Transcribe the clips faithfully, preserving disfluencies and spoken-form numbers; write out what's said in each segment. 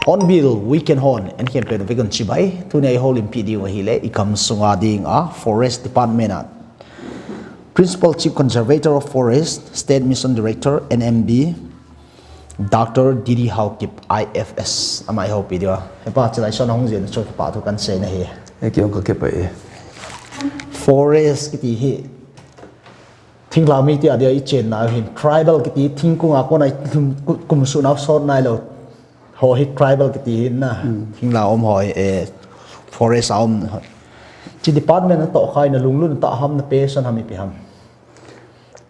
Hornbill Weekend Horn, and campaign of Vegan Chibai. Tuni a i houlimpi ding u ahile, i gam sunga dinga Forest Department a Principal Chief Conservator of Forest, State Mission Director, N M B, Doctor D D Haokip, I F S, ama i houpi diu a. Hepa, chilai son hung jin chu kipa thu kan sei na hi. E, kei hung ka kipa e. Forest kiti hi thinglhang mi ti a dia i chen na hin, tribal kiti thingkung a kona kum su nau sot nai lo. Ho hi tribal kiti hin na. Hmm. Thinglhang um ho hi, e, forest a um. Chi department na to khai na lunglut na ta ham na passion ham ipi ham.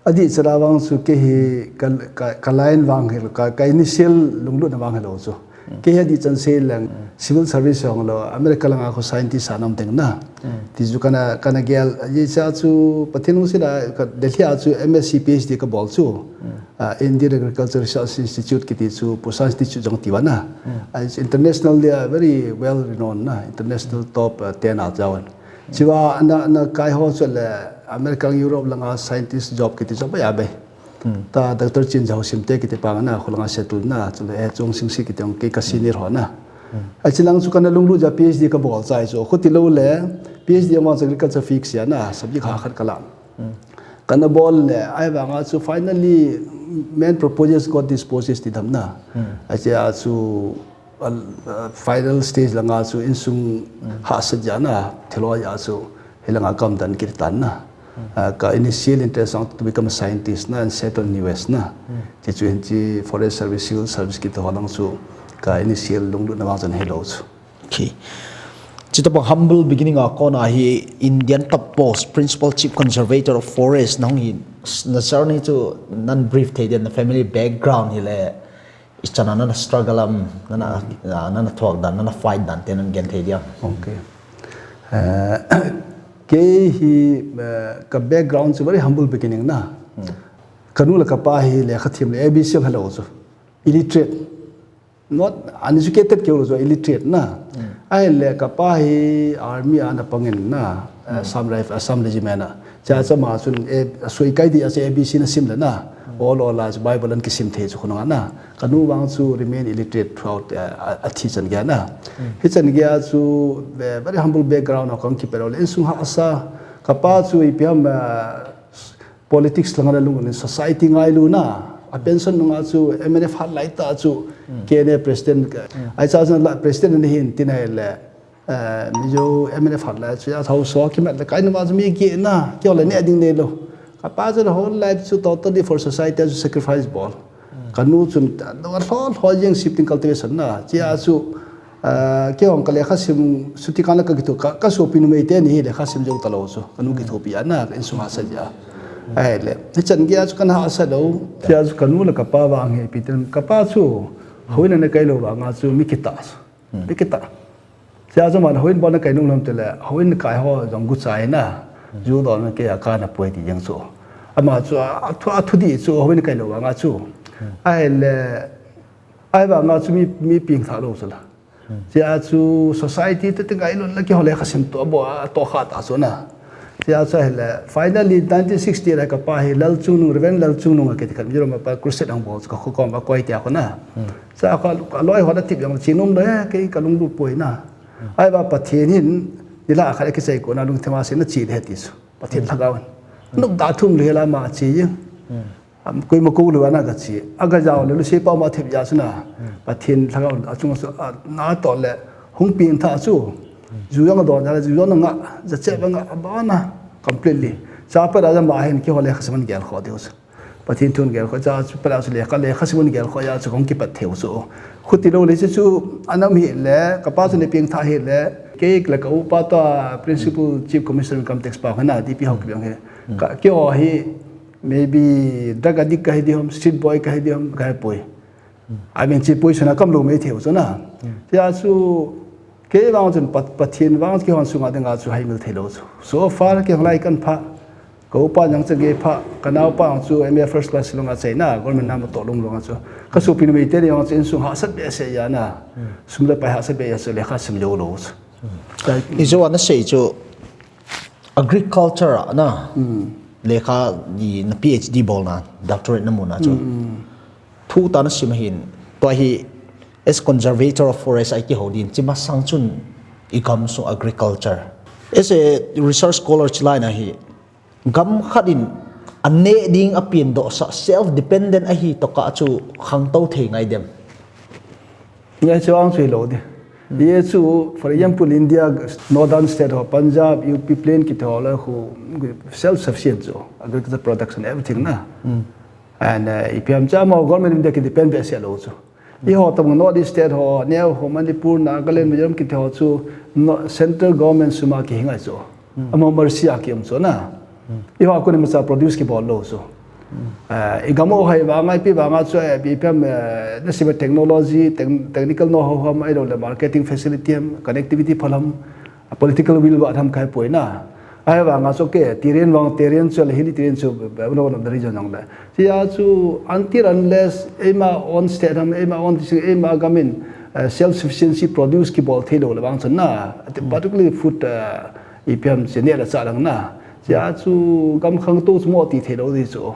Adih chala vang chu kei hi ka, ka, ka line vang hi, ka, ka initial lunglut na vang hi lo chu. Hmm. Kei hi adih chan sei leng, hmm, civil service hong lo, America langa khu scientist a nam teng na. Hmm. Ti chu kana, kana gel, ye cha chu Pathen lungset a, ka Delhi a chu M S c P H D ka bol chu. Hmm. Ah, Indian Agriculture Research Institute kiti chu, Pusan Institute jong ti va na. Hmm. Ah, it's international, they are very well renowned na, international top, uh, ten a jawan. Chiva na, na kai ho chu le America, Europe langa scientist job kiti chu ba ya be. Hmm. Ta Doctor Chin Jao Sim te kiti pa na khu langa settle na, chu le, eh, Chung Sing Si kiti ong kei ka senior ho na. Hmm. Achi lang chu kana lunglut ja P H D ka bol chai chu. Khu ti lo le P H D ma chu agriculture physics ya na, subject ha khat ka la. Hmm. Kana bol le, ai vanga chu finally main purpose got disposed ti dam na. Hmm. Achi a chu a, a, final stage langa chu insung, mm, hahsat jeh a na, thiloi a chu hilanga kam dan kit tan na. Mm. A, ka initial interest ang to become a scientist na and settle in U S na. Mm. Ti chu hin chi forest service, civil service kiti ho lang chu ka initial lunglut na vang chan hi lo chu. Okay. Chutobang humble beginning a kona hi Indian top post, Principal Chief Conservator of Forest, na hung hi, na journey chu nan brief thei diam, na family background hi le, ichan a nana struggle am, nana, ah, nana thuak dan, nana fight dan te nan gen thei diam. Okay. Eh, kei hi, eh, ka background chu very humble beginning na. Hmm. Ka nu le ka pa hi lekha thiem le A B C ang helou chu. Illiterate. Not uneducated keu lou chu, illiterate na. Hmm. Ahile ka pa hi army a ana pangin na. Eh, hmm. Assam Rifle, Assam Regiment a. Cha cha ma chun, eh, a soi kai di a chu A B C na sim le na. Hmm. Ol ol a chu Bible an kisim thei chu khonung a na. Ka nu vang chu remain illiterate throughout, eh, a, a thi chan gei a na. Hmm. Hi chan gei a chu, eh, very humble background a kong kipe lou le insung hahsa. Ka pa chu ipi ham, eh, politics langa ana lungin society ngailu na. A pension nunga chu M N F hat lai ta chu, hmm, K N A president ka. Hmm. Ai cha chu la president ni hin tin ai le. Eh, Mizo M N F hat lai chu ya thau so kimat le kai numa chu mi ki na, kio le ne ding nei lou. Ka pa chu whole life chu totally for society chu sacrifice bol. Hmm. Ka nu chun lo a hlo hlo jing shifting cultivation na. Chia chu, eh, kei hong ka lekha sim, suti kan la ka kitho, ka, ka sopi numei te ni lekha sim jou ta lou chu. Ka nu kithopi a na, ka insung a sa ja. Ahile, hi chan gei a chu kana hahsa lou. Chia chu ka nu le ka pa vang hi ipi tin, ka pa chu, houin a ana kai lou vanga chu mi kitah. Hmm. Bikita. Sia chu man houin bol na kai nung lom tile, houin kai ho jong gu chai na. Hmm. Ju don na kei a ka na poi ti jeng chu. Ama chu a, a thu, a thu di chu houin kai lou vanga chu. Hmm. Ahile, ai vanga chu mi, mi ping tha lou chu la. Hmm. Sia chu society te te ngai lou la kei ho lekha sim to bo a to kha ta chu na. Sia chu ahile, finally nineteen sixty la ka pa hi Lal Chungnung, Reverend Lal Chungnung a kiti khat Mizoram a pa crusade ang bol chu ka khu kom a koi tia khu na. Hmm. Sa ka, ka loi ho da tip jong chi nom le, kei ka lunglut poi na. Ai ba Pathen hin, ni la khat kichai ko na lungthim a se na chi le ti chu. Pathen lhagao. Nuk da thum le la ma chi jing. Am koi ma ko lu ana ka chi. A ka jao le lu se pa ma thep ja chu na. Pathen lhagao a chung chu a na to le hung pin tha chu. Ju jong do na ju jong nga, ja che ba nga ba na completely. Sa pa da ja ma hin kei ho lekha sim man gel kho deu chu. Pathen thu gelkhoh cha chu pala chu lekha, lekha simun gelkhoh a chu kong kipat theu chu. Khuti lou le chu chu anam hi le, kapa chu ni ping tha hi le, kei le ka upa to principal chief commissioner income tax pa khana D P hok biang he. Ka kio hi maybe drug addict ka hi di hom, street boy ka hi di hom, ka hi poi. I mean, chi poi suna kam lou mai theu chu na. Tia chu kei vang chun Pat-, Pathen vang kihon sunga dinga chu hai mil thei lou chu. So far kei lai kan pha. Ka upa jang chu gei pha, ka naupa chu M A first class lunga chai na, government nam to lung lunga chu. Ka supi numei te ni jang chu insung hahsat be se ya na. Sum le pai hahsat be ya se le kha sim lou lou chu. Ka Ijo ana sei chu agriculture a na. Lekha di na P H D bol na, doctorate na mu na chu. Thu ta na sim hin, tua hi as conservator of forest ai kihou din, chi masang chun i gam sung agriculture. As a research scholar chi lai na hi, gam khat in a neh ding a pian doh sa self dependent ahi to ka chu khangtou thei ngai dem. Ngai chu ang chu hi lou di. Ye chu, for example, India northern state ho, Punjab, U P plain kiti ho la khu self sufficient chu, agriculture production, everything na. And uh, ipi ham cha mo government India ki depend be se lou chu. I ho tam North East state ho, neo ho Manipur, Nagaland, Mizoram kiti ho chu no, central government suma ki hingai chu. Amo mercy a ki um chu na. I ho kuni macha produce ki bol lou chu. Uh, i gamo hai vanga ipi vanga chu eh, ipi ham eh, na siba technology, tech-, technical know how ham, ai lo le marketing facility ham, connectivity phalam, a political will ba tham kai poi na. Ai vanga chu ke, Tiren vang, Tiren chu le, hili Tiren chu, no, no, the region nang le. Tia chu, until unless, eima own state ham, eima own district, eima gamin, uh, self-sufficiency produce ki bol thei lou le vang chu na. Particularly food, uh, ipi ham chi ne la cha lang na. Tia chu, gam khangtou chu mo ti thei lou di chu.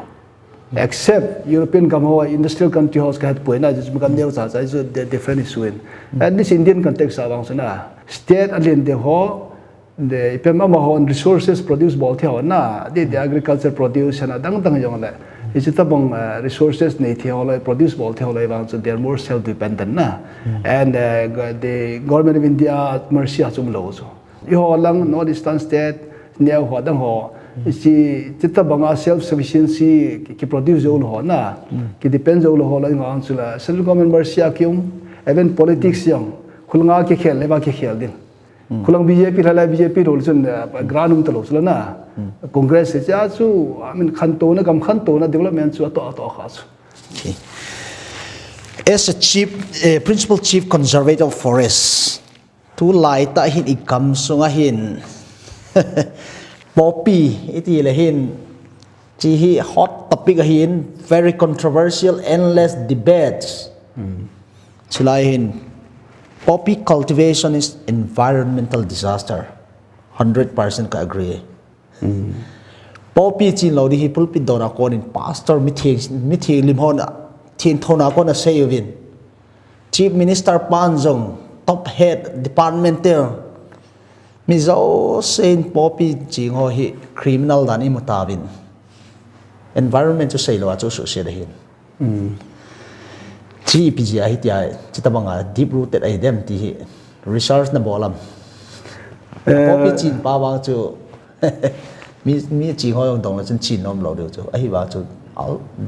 Except European gam ho, industrial country ho, ka het poi na, just gam neo cha cha, is a di-, different issue in. At least Indian context a vang chu na. State a len de ho, de, ipi ham ama ho resources produce bol thei ho na, de, de agriculture produce na, dang dang jong le. Ichi tabang uh, resources nei thei ho le, produce bol thei ho le, vang chu they are more self-dependent na. And uh, the government of India mercy a chu um lou chu. I ho lang North Eastern state, neo ho dang ho. Ichi, chita banga self-sufficiency ki, ki produce jou lou ho na, ki depend jou lou ho la ngang chu la. Central government mercy a ki um, even politics jong, khulanga ki khel, leva ki khel din. Khulang B J P la la B J P rule chun uh, grant um ta lou chu la na. Congress cha chu, I mean, khantou na, gam khantou na development chu ato, ato kha chu. Okay. As a chief, uh, principal chief conservator of forest, tulai ta hin i gam sunga hin poppy iti le hin chi hi hot topic a hin very controversial, endless debates. Chilai hin poppy cultivation is environmental disaster. Hundred percent ka agree. Poppy chin lou di hi pulpit dona konin pastor mi theng, mi theng lim hona, theng thona kona sei uvin. Chief Minister pan jong top head department te mi jo sein poppy ching ho hi criminal dan imu tavin. Environment chu sei lou a chu su se da hin. Chi ipi jia hi tia, chi tabanga deep rooted ahi dem ti hi research na bolam. Poppy chin pa vang chu mi, mi ching ho jong dong le chun chin nom lou diu chu. Ahi vang chu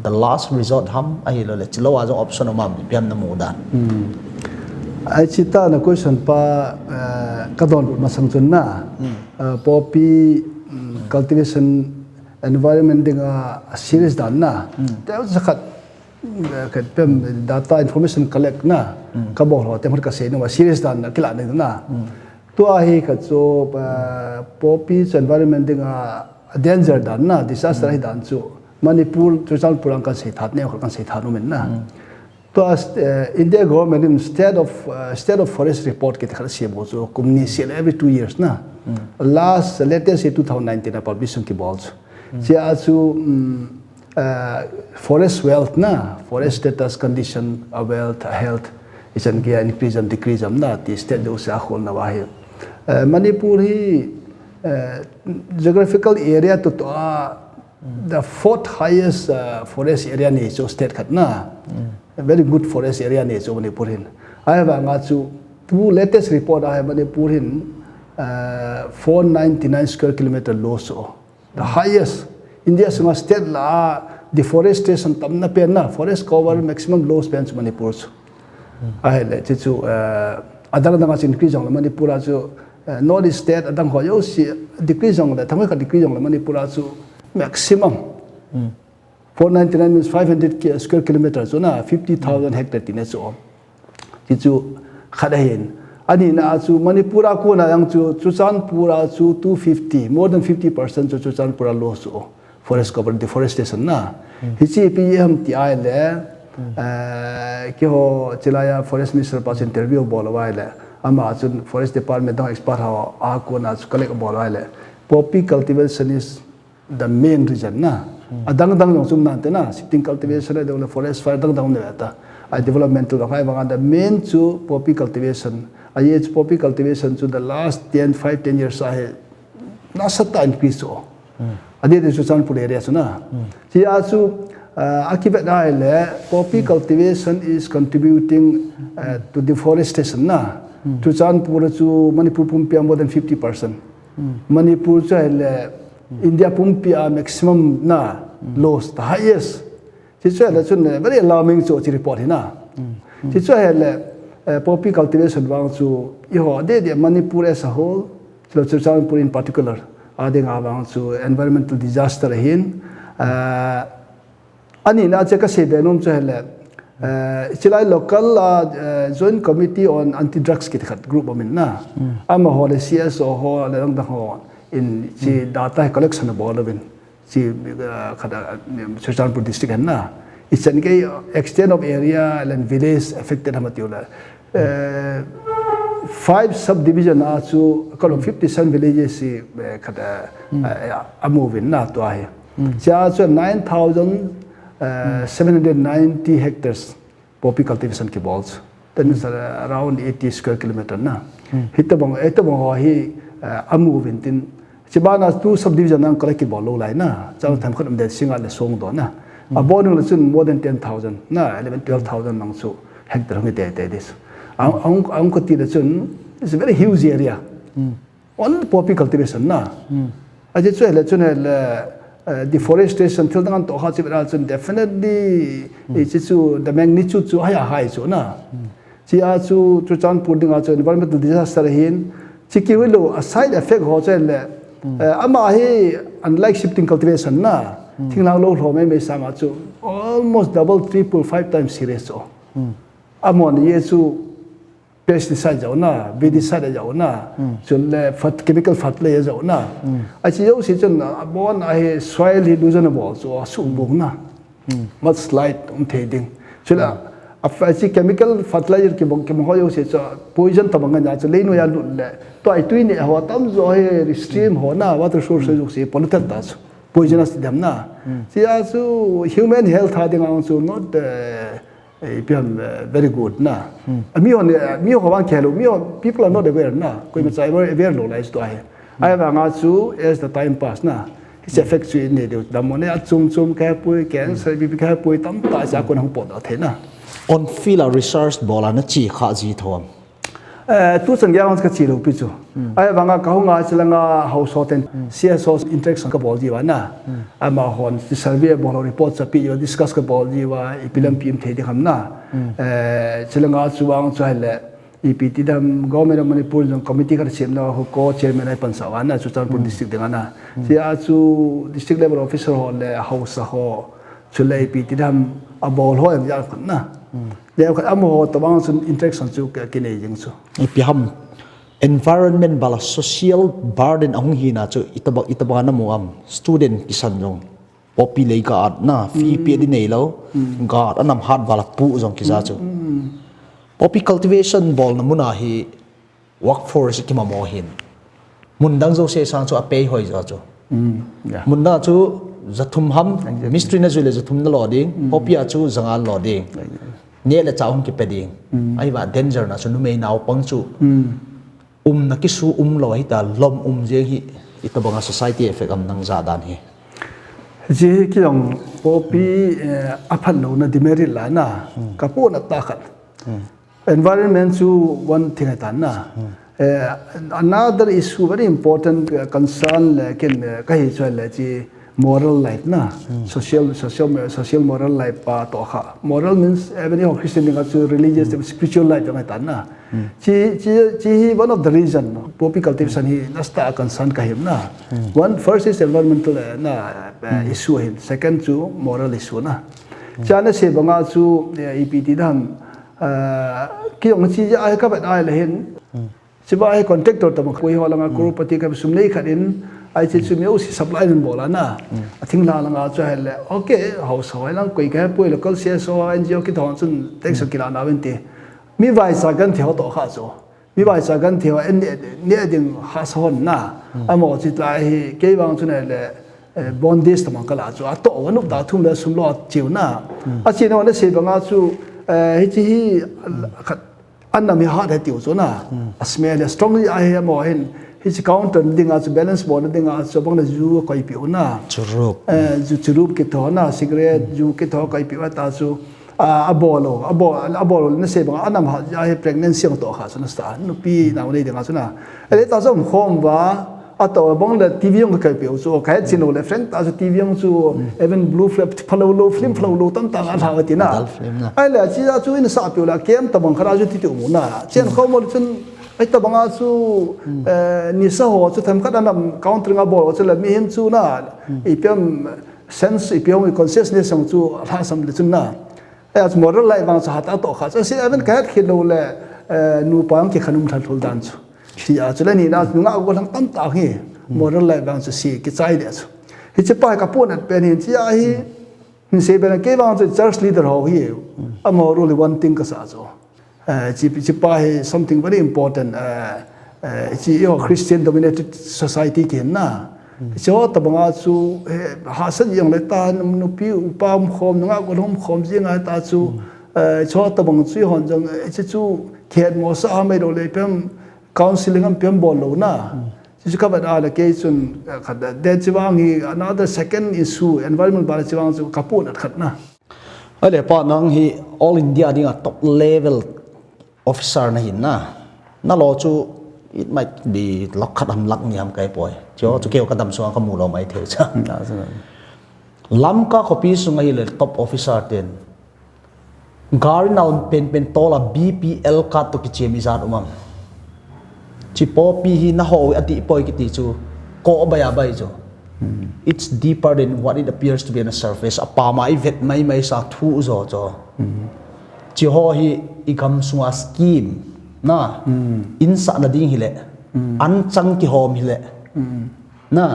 the last resort ham ahi lou le chi lou a jong option um am ipi ham na mu dan. Ai chi ta na question pa uh, ka don masang chun na uh, poppy um, cultivation environment dinga serious dan na. Te sa khat khat pem data information collect na ka bol ho te hmar ka sei nung serious dan na kila na na. Tua hi khat chu uh, poppy chu environment dinga danger dan na, disaster hi dan chu Manipur, Churachandpur ang kan sei that ne kan sei that umin na. Tua uh, India government in state of uh, state of forest report kiti khat siam chu kum ni sial every two years na. Last latest hi two thousand nineteen a publish ki bol chu. Chia chu um, uh, forest wealth na, forest status condition of wealth, health, is an kia increase and decrease am na, ti state do se a khol na wa hi. Uh, Manipur hi uh, geographical area to to a the fourth highest uh, forest area ni chu state khat na. A very good forest area ni chu Manipur hin. Ai vanga chu tu latest report ai Manipur hin uh, four ninety-nine square kilometer lo so. The highest India sunga state la deforestation tamna pen na, forest cover maximum loss pen chu Manipur chu. Ahile, chu chu, eh, adang dang a chu increase jong le Manipur a chu, eh, North East state adang ho jouse decrease jong le, thangoi khat decrease jong le Manipur a chu maximum. Four ninety-nine means five hundred ki-, square kilometer chu na, fifty thousand hectare tina chu. Chu chu khat ahin. Ani na chu Manipur a kona jong chu Churachandpur a chu two fifty, more than fifty percent chu Churachandpur a loss chu. Forest cover deforestation na. Hiche ipi ham ti ahile, eh, keiho chilai a forest minister pa chu interview bol uva ahile. Ama chun forest department dang expert ho a kona chu collect bol uva ahile. Poppy cultivation is the main reason na. Adang dang jong chu um nante na, shifting cultivation a dong le forest fire dang dang ne ta. A developmental dang hai banga the main chu poppy cultivation. A ye chu poppy cultivation chu the last ten, five, ten years a hi nasatah a increase chu. Adeh deh chu Churachandpur area chu na. Hiche a chu, uh, akivet ahile poppy cultivation is contributing, uh, to deforestation na. Churachandpur chu Manipur pumpi a more than fifty percent. Manipur chu ahile India pumpi a maximum na loss, the highest. Hiche chu ahile chun, eh, very alarming chu hiche report hi na. Hiche chu ahile, eh, poppy cultivation vang chu eiho adeh deh Manipur as a whole, chule Churachandpur in particular, ading a vang chu environmental disaster ahin, eh, Ani na chu kasei be nom chu ahile, eh, chilai local, ah, eh, Joint Committee on Anti-Drugs kiti khat group um in na. Amaho le C S O ho le dang dang ho in hiche data collection abol uvin. Hiche, eh, khat, eh, Churachandpur district hin na. Ichan gei extent of area and village affected ham ati u le. Eh, five subdivision a chu, kalo fifty-seven villages hi, eh, khat, eh, eh, amu uvin na tua hi. Hiche a chu nine thousand, eh, seven hundred ninety hectares poppy cultivation kibol chu. That means, eh, around eighty square kilometer na. Hitobang, hitobang ho hi, eh, amu uvin tin, Chubana two subdivision nang collect kibol lou lai na. Chang tham khat um den singa le song do na. Abon le chun more than ten thousand na, eleven, twelve thousand nang chu hectare hung hi tei tei this. Ang, ang, ang kati le chun, it's a very huge area. Only poppy cultivation na. Aji chu le chun le, eh, deforestation thil dang an to ha chi bera chun definitely, eh, chi chu the magnitude chu high, high chu na. Hiche a chu, Churachandpur ding a chu environmental disaster ahin, hiche keu hilou, a side effect ho chu le, eh, ama hi unlike shifting cultivation na, thinglhang lou lho mai mai sang a chu, almost double, triple, five times serious chu. Amahon ye chu pesticide jao na, weedicide jao na, chule fat-, chemical fertilizer jao na. Achi jouse chun, abon a hi soil hi erosion abol chu, asuhbong na. Mudslide um thei ding. Chule, a, a, hiche chemical fertilizer kibong, kibong ho jouse chu poison tabang ania chu leinoi a lut le. Tua itui neh ho tamjo hi stream ho na, water source ho jouse polluted ta chu. Poisonous dem na. Hiche a chu human health a ding a chu not, eh, eh, ipi ham, eh, very good na. A mi ho ne, mi ho vang kihei lou, mi ho, people are not aware na. Koima cha aware, aware lou lai chu tua hi. Ahivanga chu as the time pass na, hiche effect chu in nei diu. Dammo ne achom chom kahepoi, cancer, B P kahepoi, tamtah cha kon hung potdoh thei na. On field a research bol a nache kha ji thou am? Eh, tuchan gei a kache lou pi chu. Ahivanga kahung a chulanga haosa ten C S O interaction kabol ji uva na. Amahon survey bol ho report chu ape uva discuss kabol ji uva, ipi lampi um thei ding ham na. Eh, chulanga chu vang chu ahile, ipi ti dam, Government of Manipur jong committee khat semna ho ko chairman a ipansah uva na, Churachandpur district ding a na. Hiche a chu district level officer ho le haosa ho, chule ipi ti dam abol ho jong jal khat na. Jal khat amaho tobang chun interaction chu ka, kinei jing chu. Ipi ham environment bal a social burden ahung hina chu itobang, itobang namu am student kisan jong. Poppy lei ga at na, fee pe di neilou, ga at anam hat val a pu jong kija chu. Poppy cultivation bolna mun a hi workforce kimamo hin. Mun dang jouse sang chu apei hoi jo chu. Mun dang chu jathum ham, mistri na jui le jathum nalo ding, poppy a chu janga lo ding. Neh le chah hung kipe ding. Ahivang danger na chu numei naopang chu. Umna kisu umlou hita, lom um jeng hi, itobanga society effect am nang ja dan hi. Hiche hi kijong poppy, eh, aphat louna demerit la na, kapohna tah khat. Environment chu one thing ahitan na. Eh, another issue very important, eh, concern le ken, eh, kahi chu le hiche moral life na, social, social, social moral life pa toh kha. Moral means even your Christian dinga chu religious, spiritual life jong ahi tan na. Chi, chi, chi hi one of the reason, poppy cultivation hi nasta a concern kahi na. One, first is environmental, eh, na, eh, issue ahin. Second chu moral issue na. Chana sei banga chu, eh, ipi ti dam, eh, kei jong chi ahi kavet a le hin. Chiba hi contractor tobang koi ho langa crorepati ka sum nei khat in, ahi che chu mi o si supply in bol a na. A thing la langa chu ahile, okay, haosa ho lang koi ka poi local C S O, N G O kiti ho chun tax kila na ven ti. Mi vaicha genthei ho toh kha chu. Mi vaicha genthei ho en ne, ne ding hahsa hon na. Amaho chi lai hi, kei vang chun ahile, eh, bondage tobang kala chu. Atoh va nop da thum le sum lo chiu na. A chi na sei banga chu, eh, hichi hi, khat, An nam hi hat he tiu chu na. A smell hi strongly ahi amaho hin. Hichi counter na dinga chu balance bol na dinga chu bang le ju koi piu na. Churup. Eh, ju churup kiti ho na, cigarette, ju kiti ho koi piu ta chu. A, abol o, abol, abol o na sei banga an nam hat ahi pregnancy ang toh kha chu nasa. Nupi nao nei dinga chu na. Ele ta chu um khom va. Atoh bang le T V jong ka kai piu chu, ka het chin lou le, friend ta chu T V jong chu, even blue flap, phalou lou, film phalou lou, tam ta nga lha ti na. Adult film na. Ahile, chi a chu in sa piu la, kem tabang khat a chu ti ti um u na. Chen kho mo chun, ahi tabang a chu, eh, nisa ho chu them khat a nam counter nga bol chu le, mihem chu na, ipi ham sense, ipi ham consciousness jong chu, lhasam le chun na. Eh, a chu moral life vang chu hat a toh kha. Chu si, even ka het khit lou le, eh, nupa jong kikhanum lhal lhul dan chu. Ti a chu le ni na nungah gollhang tamtah hi moral life vang chu si kichai le chu. Hichi pa hi ka punat pen hin chi a hi, hin sei pen kei vang chu church leader ho hi, amaho role hi one thing ka sa chu. Eh, chi, chi pa hi something very important, eh, eh, chi yo Christian dominated society kin na. Chi ho tabang a chu, eh, hahsa jing le ta nupi upa um khom, nungah gollhang um khom jing a ta chu, eh, chi ho tabang chu hon jong, eh, chi chu khet mo sa a mai lo le pem, counseling am pian bol lou na. Chu chu ka vet a le kei chun, eh, khat de, de chi vang hi another second issue, environment ba le chi vang chu ka punat khat na. Ale pa nang hi All India dinga top level officer na hin na. Na lo chu it might be lakh khat ham lakh ni ham kai poi. Chu chu keu ka dam sunga ka mu lo mai thei cha. Lamka khopi sunga hi le top officer ten. Gari nal pen pen tola B P L card to kichia mi zat umam. Chi poppy hi na ho a ti poi kiti chu ko bai a bai chu. It's deeper than what it appears to be on the surface. A pa ma i vet mai mai sa thu zo cho. Chi ho hi i gam sunga scheme na in sa na ding hi le an chang ki hom hi le na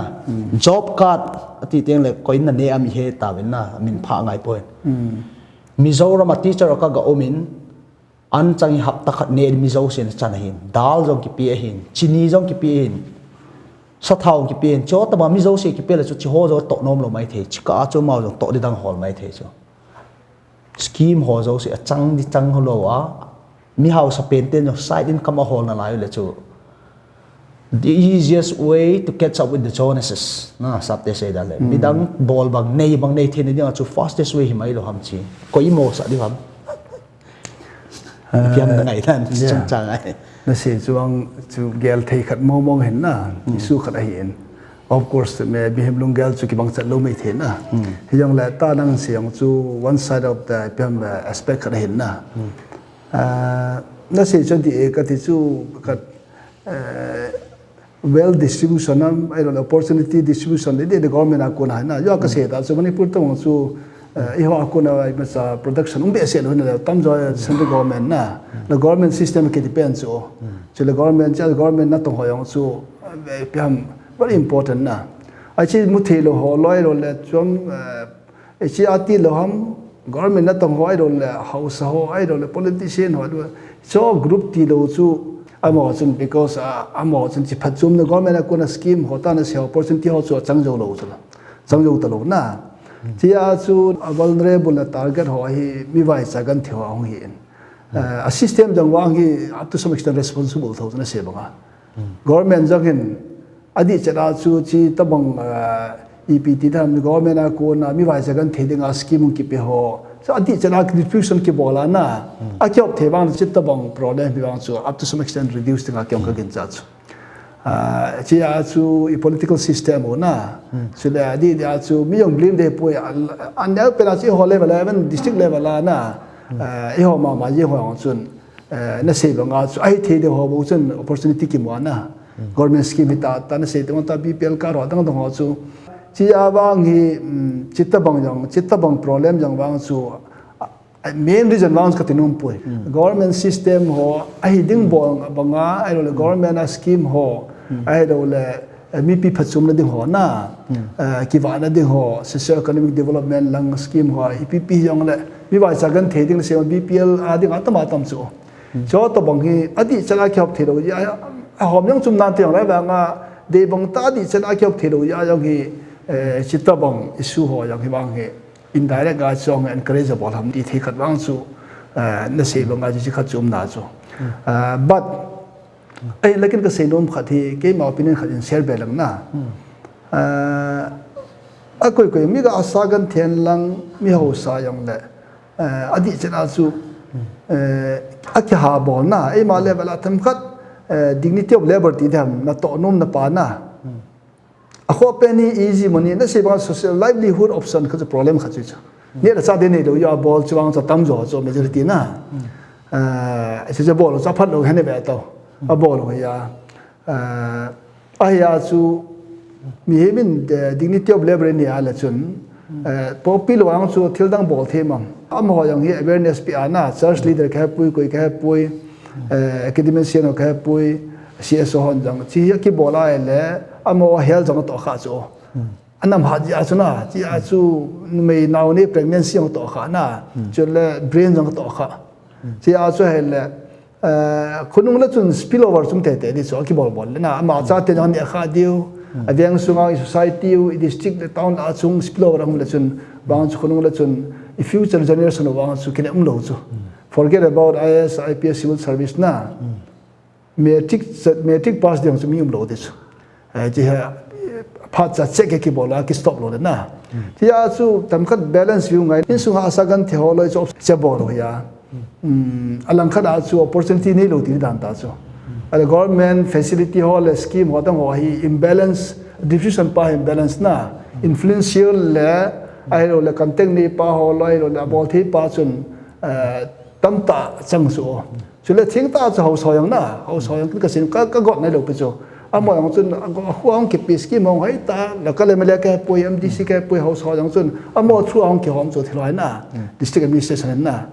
job card a ti teng le ko in na ne am i he ta ven na min pha ngai poi. Mizoram a teacher ka ga um in, an chang hi hapta khat ne Mizo sen chan ahin. Dal jong kipe ahin. Chini jong kipe ahin. Sathau kipe ahin. Chu tama Mizo se kipe le chu chi ho jo toh nom lo mai thei. Chi ka chu mau jong toh di dang hol mai thei chu. Scheme ho jo se a chang di chang ho lo a. Mi hausa pen ten jong side income a hol na lai le chu. The easiest way to catch up with the Joneses. Na, sapte sei dan le. Midang bol bang nei bang nei thei ni ding a chu fastest way hi mai lo ham chi. Ko i mo sa di ham. Piam na ngai dan chung chang ai. Na sei chuang chu gel thei khat mong mong hin na. Issue khat ahi in. Of course, me, mihem lunggel chu kibang chat lo mai thei na. Hi jong le ta nang sei jong chu one side of the piam, eh, aspect khat ahi na. Ah, na sei chu di e ka ti chu khat, eh, wealth distribution am, ahilou le opportunity distribution le, le, le government a kona na. Yo ka sei ta chu Manipur tong chu, eh, i ho a kona ai masa production um behseh lou na le, tam jo central government na. Le government system ki depend chu. Chu le government, chu government na tong ho jong chu, eh, piam very important na. Ai chi mu thei lou ho loi lou le chuang, eh, Hichi ati lou ham, government natong ho ahilou le, hausa ho ahilou le, politician ho ahilou le. Cho group tilou chu, amaho chun because, ah, amaho chun chi phatchomna government a kona scheme ho tana se opportunity ho chu achang jou lou chu la. Chang jou talou na. Chia chu a vulnerable na target ho hi mi vaicha genthei ho ahung hi in. Ah, a system jong vang hi up to some extent responsible tho chu na se banga. Government jong hin adih chet a chu chi tabang, ah, ipi ti tham government a kona mi vaicha genthei dinga scheme hung kipe ho. So adih chet a distribution kibol a na. A kihop thei vang chi tabang problem hi vang chu up to some extent reduce dinga kihong ka gincha chu. Ah, chia chu i political system ho na. Chule di dia chu mi jong blame de poi, a, a neo pena chu i ho level a, even district level a na. Ah, i ho mama ji ho chun. Eh, na sei banga chu, ahi thei de ho bo chun opportunity kimu na. Government scheme hi ta, ta na sei te ta B P L ka ro dang dang ho chu. Chia vang hi, um, chita bang jong, chita bang problem jong vang chu, a, a main reason vang chu ka ti nom poi. Government system ho, ahi ding bol banga, ahilou le government a scheme ho, ahilou le, eh, mipi phatchomna ding ho na, eh, kivahna ding ho, socio economic development lang scheme ho, ipi pi jong le, mi vaicha genthei ding le sei B P L a ding a tam a tam chu. Chu tabang hi, adih chan a kihop thei lou, a, a hom jong chom nan ti jong le, vang a, dei bang ta adih chan a kihop thei lou, a jong hi, eh, chita bang issue ho jong hi vang hi, indirect a chong encourage a bol ham ti thei khat vang chu, eh, na sei bang a chi khat chu um na chu. Eh, but, eh, lekin ka sei nom khat hi, keima opinion khat in share be lang na. Eh, a koi koi, mi ga asa genthei lang, mi hausa jong le, eh, adih chan a chu, eh, a kiha bol na, eima level a themkhat, eh, dignity of labor ti dem, na toh nom na pa na. A kho pen hi easy money, na sei bang social livelihood option kha chu problem kha chu chu. Ni la cha de nei lou, ya bol chu vang chu tam jo chu majority na. Eh, chu chu bol chu phat lou hen ve tau. A bol ho ya. Eh, Ahi a chu, mihem in, eh, dignity of labor ni a le chun, eh, popi lo ang chu thil dang bol thei mam. Amaho jong hi awareness pe a na, church leader ka he pui, koi ka he pui, eh, academician ka he pui, C S O hon jong. Chi hi kibol a le, amaho health jong toh kha chu. Anam hat ji a chu na, chi a chu, numei nao ni pregnancy jong toh kha na, chu le brain jong toh kha. Chi a chu he le, Eh, khonung le chun spillover chum tete di chu, a kibol bol le na, ama chate jong ne kha diu, a veng sunga i society u, i district le town a chung spillover a hung le chun, vang chu khonung le chun, i future generation vang chu kine um lou chu. Forget about I A S, I P S, civil service na. Matric, matric pass ding chu mi um lou di chu. Eh, chi he, phat cha check ke kibol a, ki stop lou le na. Chi a chu, tam khat balance view ngai, in sung ha sa genthei ho loi chu, che bol lou ya. Hmm, a lang khat a chu, opportunity nei lou ti dan ta chu. A le government facility ho le scheme ho dang ho hi imbalance, distribution pa hi imbalance na. Influential le, ahilou le contact nei pa ho loi lou le, a bol thei pa chun, eh, tam ta chang chu. Chule thing ta chu hausa jong na, hausa jong ka sin ka, ka got nai lou pi chu. Amaho jong chun, a go, a khu ang kipi scheme hong hai ta, local M L A ka he pui, M D C ka he pui, hausa jong chun, amaho through hong kihom chu thilhai na, district administration na.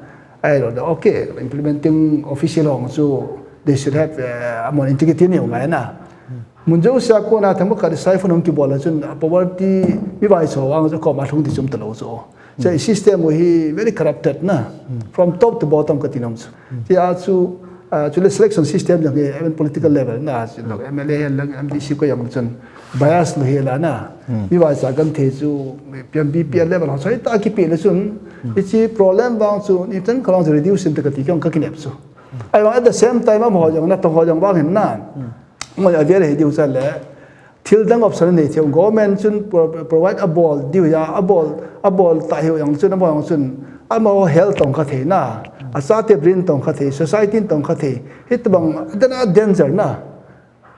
Ahilou le, okay, implementing official hong chu, they should have, eh, amaho integrity ni hong ngai na. Mun jouse a kona themkhat siphon hong kibol a chun, poverty, mi vaicha vang chu koma lhung di chum ta lou chu. Chu system u hi very corrupted na. From top to bottom ka ti nom chu. Chi a chu, ah, chule selection system jong hi, even political level na, chu lo M L A hen lang M D C ko jong chun bias lo hi la na. Mi vaicha genthei chu, P M B P L level ho, chu ta kipe le chun, hichi problem vang chu, ni tan ka vang chu reduce in ta ka ti kong ka kinep chu. Ahivang at the same time, amaho jong na, tong ho jong vang hin na. Amaho a vel hi diu cha le, thil dang option nei thei, government chun pro-, provide a bol diu ya, a bol, a bol ta hiu jong chun, amaho jong chun, amaho health tong kha thei na, a chate brain tong kha thei, society tong kha thei, hi tabang, dan a danger na.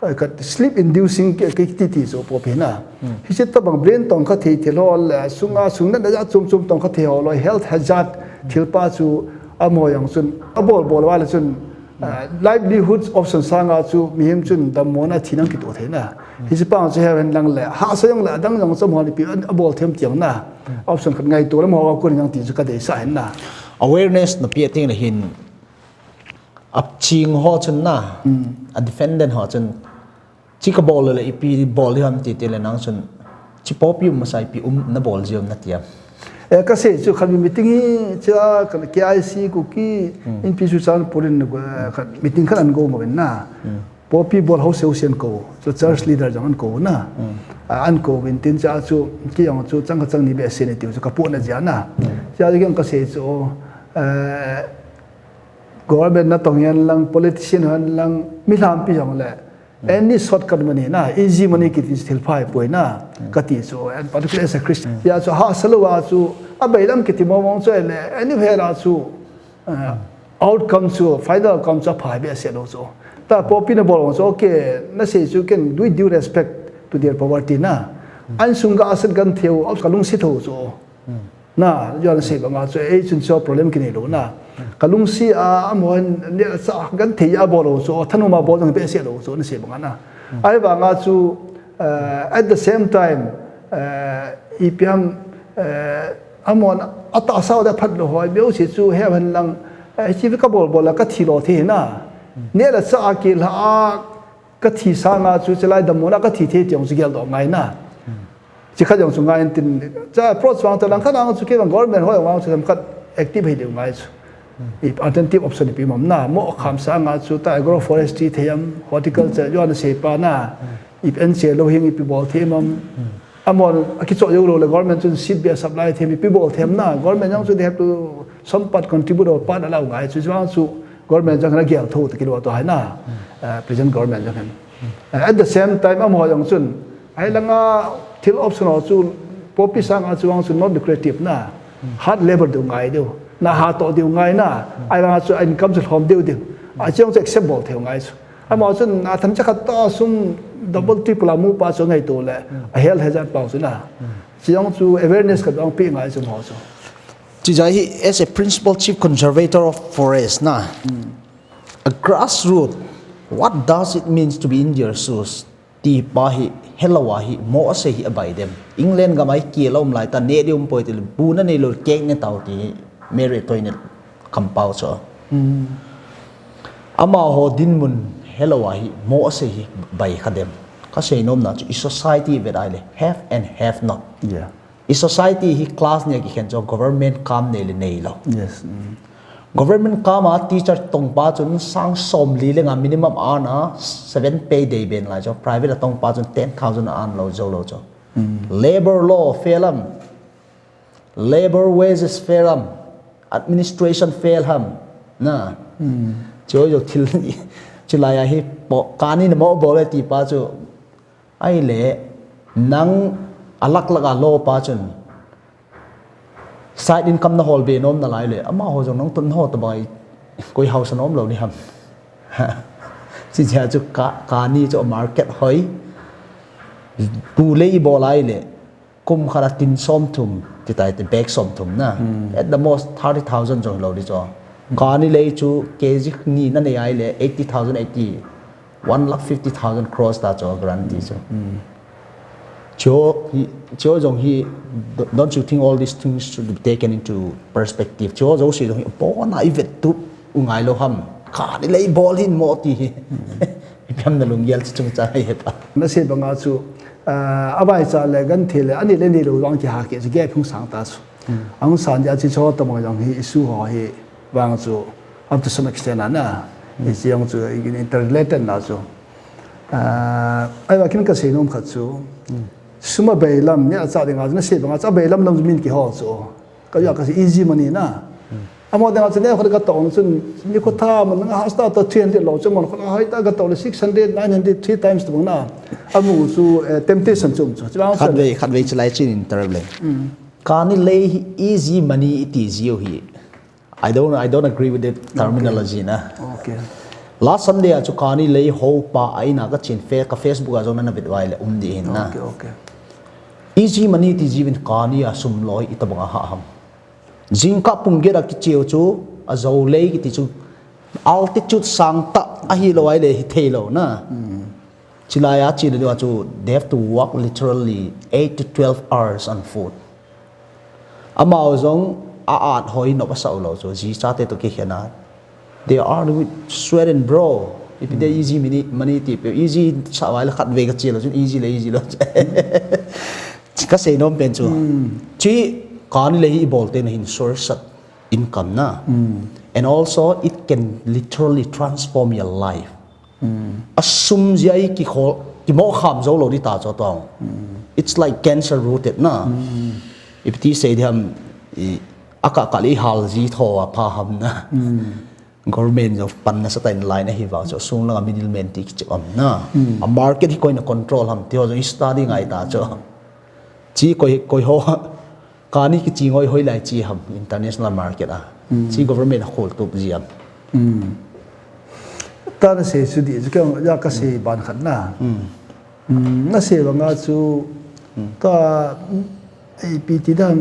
Ai, ka sleep inducing ke, ke ti ti so po pe na. Hi se tabang brain tong kha thei thil ho le, sunga sung na na ja chum chum tong kha thei ho lo, health hazard thil pa chu amaho jong chun, a bol bol va le chun, ah, livelihood option sanga chu mihem chun dammo na thi nang kito thei na. Hi se pa chu he hen lang le, ha sa jong le, adang jong chom ho ni pi a bol them tiang na. Option khat ngai to le mo ko ni nang ti chu ka dei sa hen na. Awareness na pi a ting le hin, a ching ho chun na, a defendant ho chun, chi ka bol le ipi bol di ham ti ti le nang chun, chi popi um masa ipi um na bol ji um na ti am. Eh, ka sei chu khat meeting hi, cha ka K I C Kuki, in pi su chan purin, eh, khat meeting khat an go mo na. Popi bol ho seu sian ko, chu church leader jong an ko na. Ah, an ko vin tin cha chu, ki jong chu chang ka chang ni be se ni ti chu ka pu na jia na. Cha jong ka sei chu, eh, government na tong hian lang, politician hian lang, mi hlampi jong le. Any shortcut money na, easy money kiti thil phai poi na, ka ti chu, and particularly as a Christian. Ya chu, ha sa lo a chu, a bailam kiti mo mong chu le, anywhere a chu, uh, outcome chu, final outcome chu a phai be a se lo chu. Ta popi na bol chu, okay, na sei chu ken with due respect to their poverty na. An sung ga asset gan theu, of ka lungsi tho chu. Na, John sei banga chu, ei chun chu problem kinei lou na. Ka lungsi a, amahon, ne cha gan thei a bol lou chu, thanuma bol jong be se lou chu, na sei banga na. Ahivanga chu, uh, at the same time, uh, ipi ham, uh, amahon atahsa u da phat lou hoi, beu si chu he hen lang, uh, chi ka bol bol la ka thi lou thei na. Ne la cha a kila a, ka thi sanga chu, chilai dammo na ka thi thei ti jong chu gel doh ngai na. Chi khat jong chu ngai in tin, cha approach vang ta lang khat ang chu kei vang government hoi vang chu khat active hei deu ngai chu. I alternative option ipi mam na, mo kham sanga chu ta agroforestry thei am, horticulture, John sei pa na, i en che lou hing ipi bol thei mam. Amahon akichoh jou lou le government chun seed bia supply thei am ipi bol thei am na, government jong chu they have to some part contribute or part allow ngai chu, chuang chu government jong na gel tho ta kilo to hai na, uh, present government jong hen. Uh, at the same time, amaho jong chun, ai langa thil option ho chu, popi sanga chu vang chu not lucrative na, hard labor deu ngai deu, na ha to deu ngai na, ai langa chu income chu lhom deu deu. A chang chu accept bol thei ngai chu. Amaho chun, a tham cha khat ta sum double triple a mu pa chu ngai to le, a health hazard pa chu na. Chi jong chu awareness ka dong pi ngai chu mo chu. Chi jai hi as a principal chief conservator of forest na. A grassroot, what does it means to be in their shoes? Ti pa hi, hello a hi, mo a sei hi a bai dem. England gam a hi kiel a um lai ta, ne di um poi ti le, bu na nei lou, kek ne tau ti hi, Mary Toinel kampau chu. Amaho dinmun, hello a hi, mo a sei hi bai kha dem. Ka sei nom na chu, i society vet ai le, have and have not. Yeah. I society hi class nia kikhen chu government kam nei le nei lou. Yes. Government kam a teacher tong pa chun sang som li le nga minimum earn a seven pay day ben lai chu private a tong pa chun ten thousand earn lou jou lou chu. Labor law fail am. Labor wages fail am. Administration fail ham. Na. Chu jou thil chilai a hi po kani na mo bol e ti pa chu. Ai le, nang a lak lak a lo pa chun, side income na hol be nom na lai le, amaho jong nang tun ho ta bai, koi hausa nom lou ni ham. Chi jia chu ka, kani chu market hoi, bu le i bol ai le, kum khat a tin som thum, ti tai te bag som thum na. At the most, thirty thousand jong lou di chu. Kani le chu, K G ni na nei ai le, eighty thousand, eighty, one lakh fifty thousand cross ta chu guarantee chu. Chu, hi, chu jong hi, don't you think all these things should be taken into perspective? Chu jong si jong hi, po na i vet tu, u ngai lou ham. Kani le i bol hin mo ti hi. I piam na lunggel chu chung cha hi pa. Na sei banga chu, ah, a bai cha le gan the le, ani le ni lou jong ki ha ke, chu ge phung sang ta chu. Ang san dia chi cho ta mo jong hi, issue ho hi, vang chu, up to some extent na, na. I chi jong chu, i interrelated na chu. Ah, ai va kin ka sei nom khat chu. Sum a bei lam, ni a cha ding a, na sei banga cha bei lam lam min ki ho chu. Ka ya ka sei easy money na. Amo ding a chu ne khat ka tong chun, ni ko tha man nga hasta to three hundred lou chu mon khat hoi ta ka to le six hundred, nine hundred, three times tu na. Amu chu, eh, temptation chum chu. Chi bang Khat chu. Vei, khat vei chilai chin in ter le. Kani le hi easy money iti jiu hi. I don't, I don't agree with the terminology na. Okay. Last Sunday a chu kani le ho pa a ina ka chin fe, ka Facebook a jong na na bit wai le um di hin na. Okay, okay. Easy money ti jiu in kani a sum loi i ta bang a ha ham. Jingkah pung get a kicheu chu, a zo lei kiti chu, altitude sang tah ahi lou ai le hi thei lou na. Chilai a china ding a chu, they have to work literally eight to twelve hours on foot. Amau jong a at hoi nop a sau lou chu, ji chate to kikhen a. They are with sweat and bro. Ipi de easy money, money ti pe, easy sa vai la khat ve ka chi lo chun, easy le easy lo. Ka sei nom pen chu. Chi kani le hi i bol te na hin source of income na. And also it can literally transform your life. A sum jia i ki khol, ki mo kham zo lo di ta cho tong. It's like cancer rooted na. Ipi ti sei diam, i, a ka ka li hal ji tho a pha ham na. Government jong pan nasa ta in line ahi vang chu, sung langa middleman ti kichi um na. A market hi koina control ham ti ho jong study ngai ta chu. Chi koi, koi ho, kani kichi ngoi hoi lai chi ham international market a. Chi government a khol tup ji am. ta na sei chu di chu kei ya ka sei ban khat na. Hmm, na sei banga chu ta, ipi ti dan,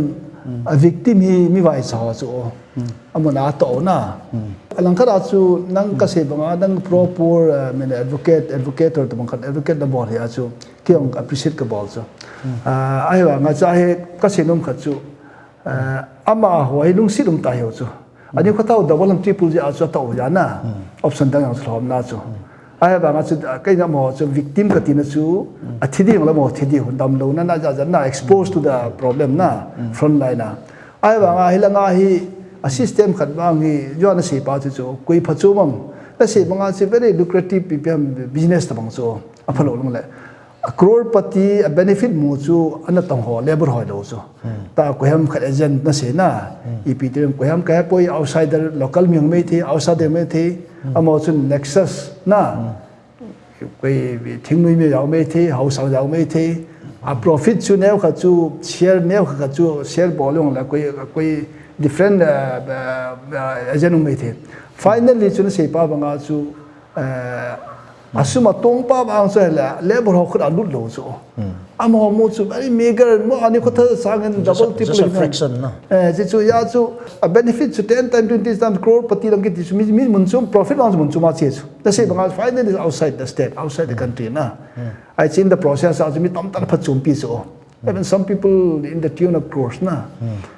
a victim hi mi vaicha ho chu. Amun a to na. Alang khat a chu nang ka sei banga nang pro poor, uh, mene advocate, advocate or tabang khat advocate na bol hi a chu kei jong appreciate ka bol chu. Uh, ahivanga chu ahi ka sei nom khat chu, uh, amaho hi lungset um ta hi chu. Ani kho tau double and triple jeh a chu atau jeh na. Option dang jong chu lhom na chu. Ahivanga chu, ah, kei na mo chu victim ka tina chu, athi ding la mo thi ding, damlouna na ja ja na, exposed to the problem na, front line na. Ahivanga hilanga hi, a system khat bang hi, jo na sei pa chu chu, koi pha chu mam. Na sei banga chu very lucrative P P M business tabang chu, apha lou lang le. A crore pati, a benefit mu chu, ana tong ho, labor ho lou chu. Ta koiham khat agent na sei na, ipi ti koiham ka poi outsider, local mi hung mei thei, outsider mei thei, amaho chun nexus na, koi thingnoi mi jao mei thei, haosa jao mei thei, a profit chu neo khat chu, share neo khat chu, share bol jong la, koi, koi different, uh, uh, uh, agent hung mei thei. Finally chu na sei pa banga chu, Eh, asum atong pa vang chu le, labor ho khut a lut lou chu. Amaho mu chu very meager, mo ani kho tha sangin double, triple, just a fraction na. Eh, chi chu ya chu, a benefit chu ten times, twenty times, crore pati lang kiti chu mi, mi mun chu, profit vang chu mun chu ma che chu. Na sei banga finally is outside the state, outside the country na. Ai chin the process a chu mi tam tan pha chumpi chu. Even some people in the tune of crores na.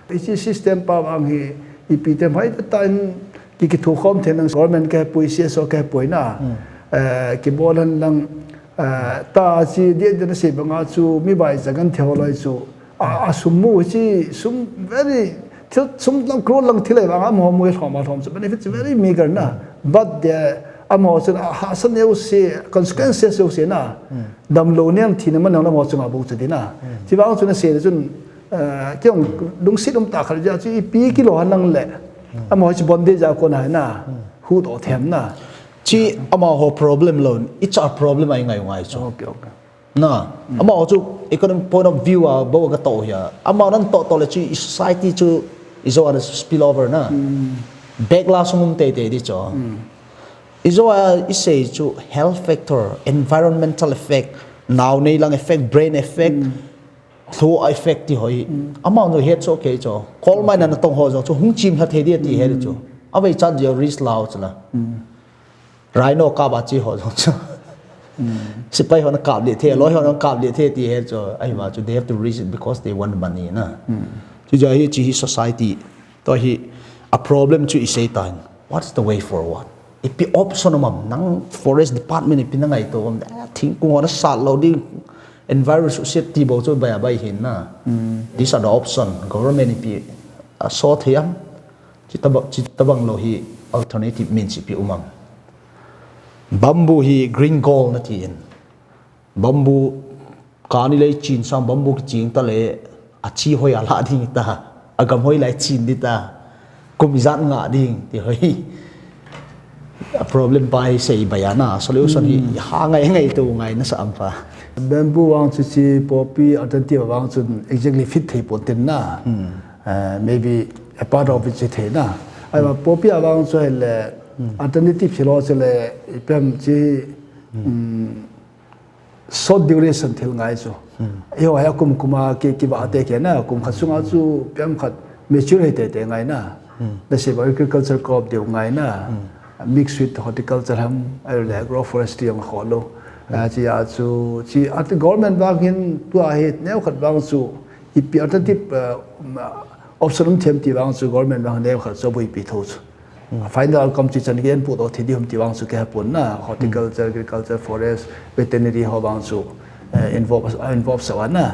Hiche system pa vang hi, ipi te mai ta in ki, kithukhom thei nang government ka pui, C S O ka pui na. Eh, kibol han lang, eh, ta chi dia dia na sei banga chu mi bai jagan theo loi chu. A, a sum mu chi sum very thil sum lang crore lang thil ai vang amaho mu lhom a lhom chu benefit chu very meager na. But the amaho chun a hahsa neo se consequences neo se na. Damlou nem thina man lang amaho chunga bou chu ding na. Chi vang chu na sei le chun, eh, kei jong lungset um ta khat jeh chu ipi kilou han lang le. Amaho chu bondage a kon hai na. Hu to them na. Chi amaho problem lou, it's a problem ai ngai ngai chu. Okay, okay. Na, amaho chu economic point of view a bou ka to hia. Amaho nan to to le chu i society chu i jo a spill over na. Back la sung um tei tei di chu. I jo a i sei chu health factor, environmental effect, nau nei lang effect, brain effect, thlu effect ti hoi. Amaho chu het chu okay chu. Coal mine na tong ho jong chu hung chim lha thei di ti het chu. Avei chat jeh risk lau chu la. Rhino kap a chi ho jong chu. Sipai hon kap le the, loi hon kap le the ti he chu. Ahi ma chu they have to risk it because they want money na. Chu jeh hi chi hi society. To hi a problem chu i sei tan. What's the way forward? Ipi option um am, nang forest department ipi na ngaito um. Eh, thingkung hon sat lou ding, environment suhset ti bou chu bai a bai hin na. These are the option. Government ipi a so thei am. Chi tabang, chi tabang lou hi alternative means ipi um am. Bamboo hi green gold na ti in. Bamboo kani lei chin sang bamboo kiching ta le a chi hoi a la ding ta. A gam hoi lai chin di ta. Kum ijat nga ding ti hoi. A problem pa hi sei bai a na. Solution hi ha ngai ngai tu ngai na sa am pa. Bamboo vang chu chi poppy alternative vang chu exactly fit thei pon tin na. Eh, maybe a part of it chi thei na. Ai ma poppy a vang chu le alternative hi lo chu le ipi ham chi, um, short duration thil ngai chu. Eiho hi kum kum a ki, kiva te ke na, kum khat sunga chu ipi ham khat mature hei tei tei ngai na. Na sei ba agriculture crop deu ngai na. Mixed with horticulture ham, ahile agroforestry jong kho lou. Ah, chi a chu, chi a government vang hin tua hi neo khat vang chu ipi alternative, uh, um, uh, option um them ti vang chu government vang neo khat chu abuipi tho chu. Final outcome chu chan gen pu to thi di hum ti vang chu ke ha pon na, horticulture, agriculture, forest, veterinary ho vang chu, eh, involve, involve sa na.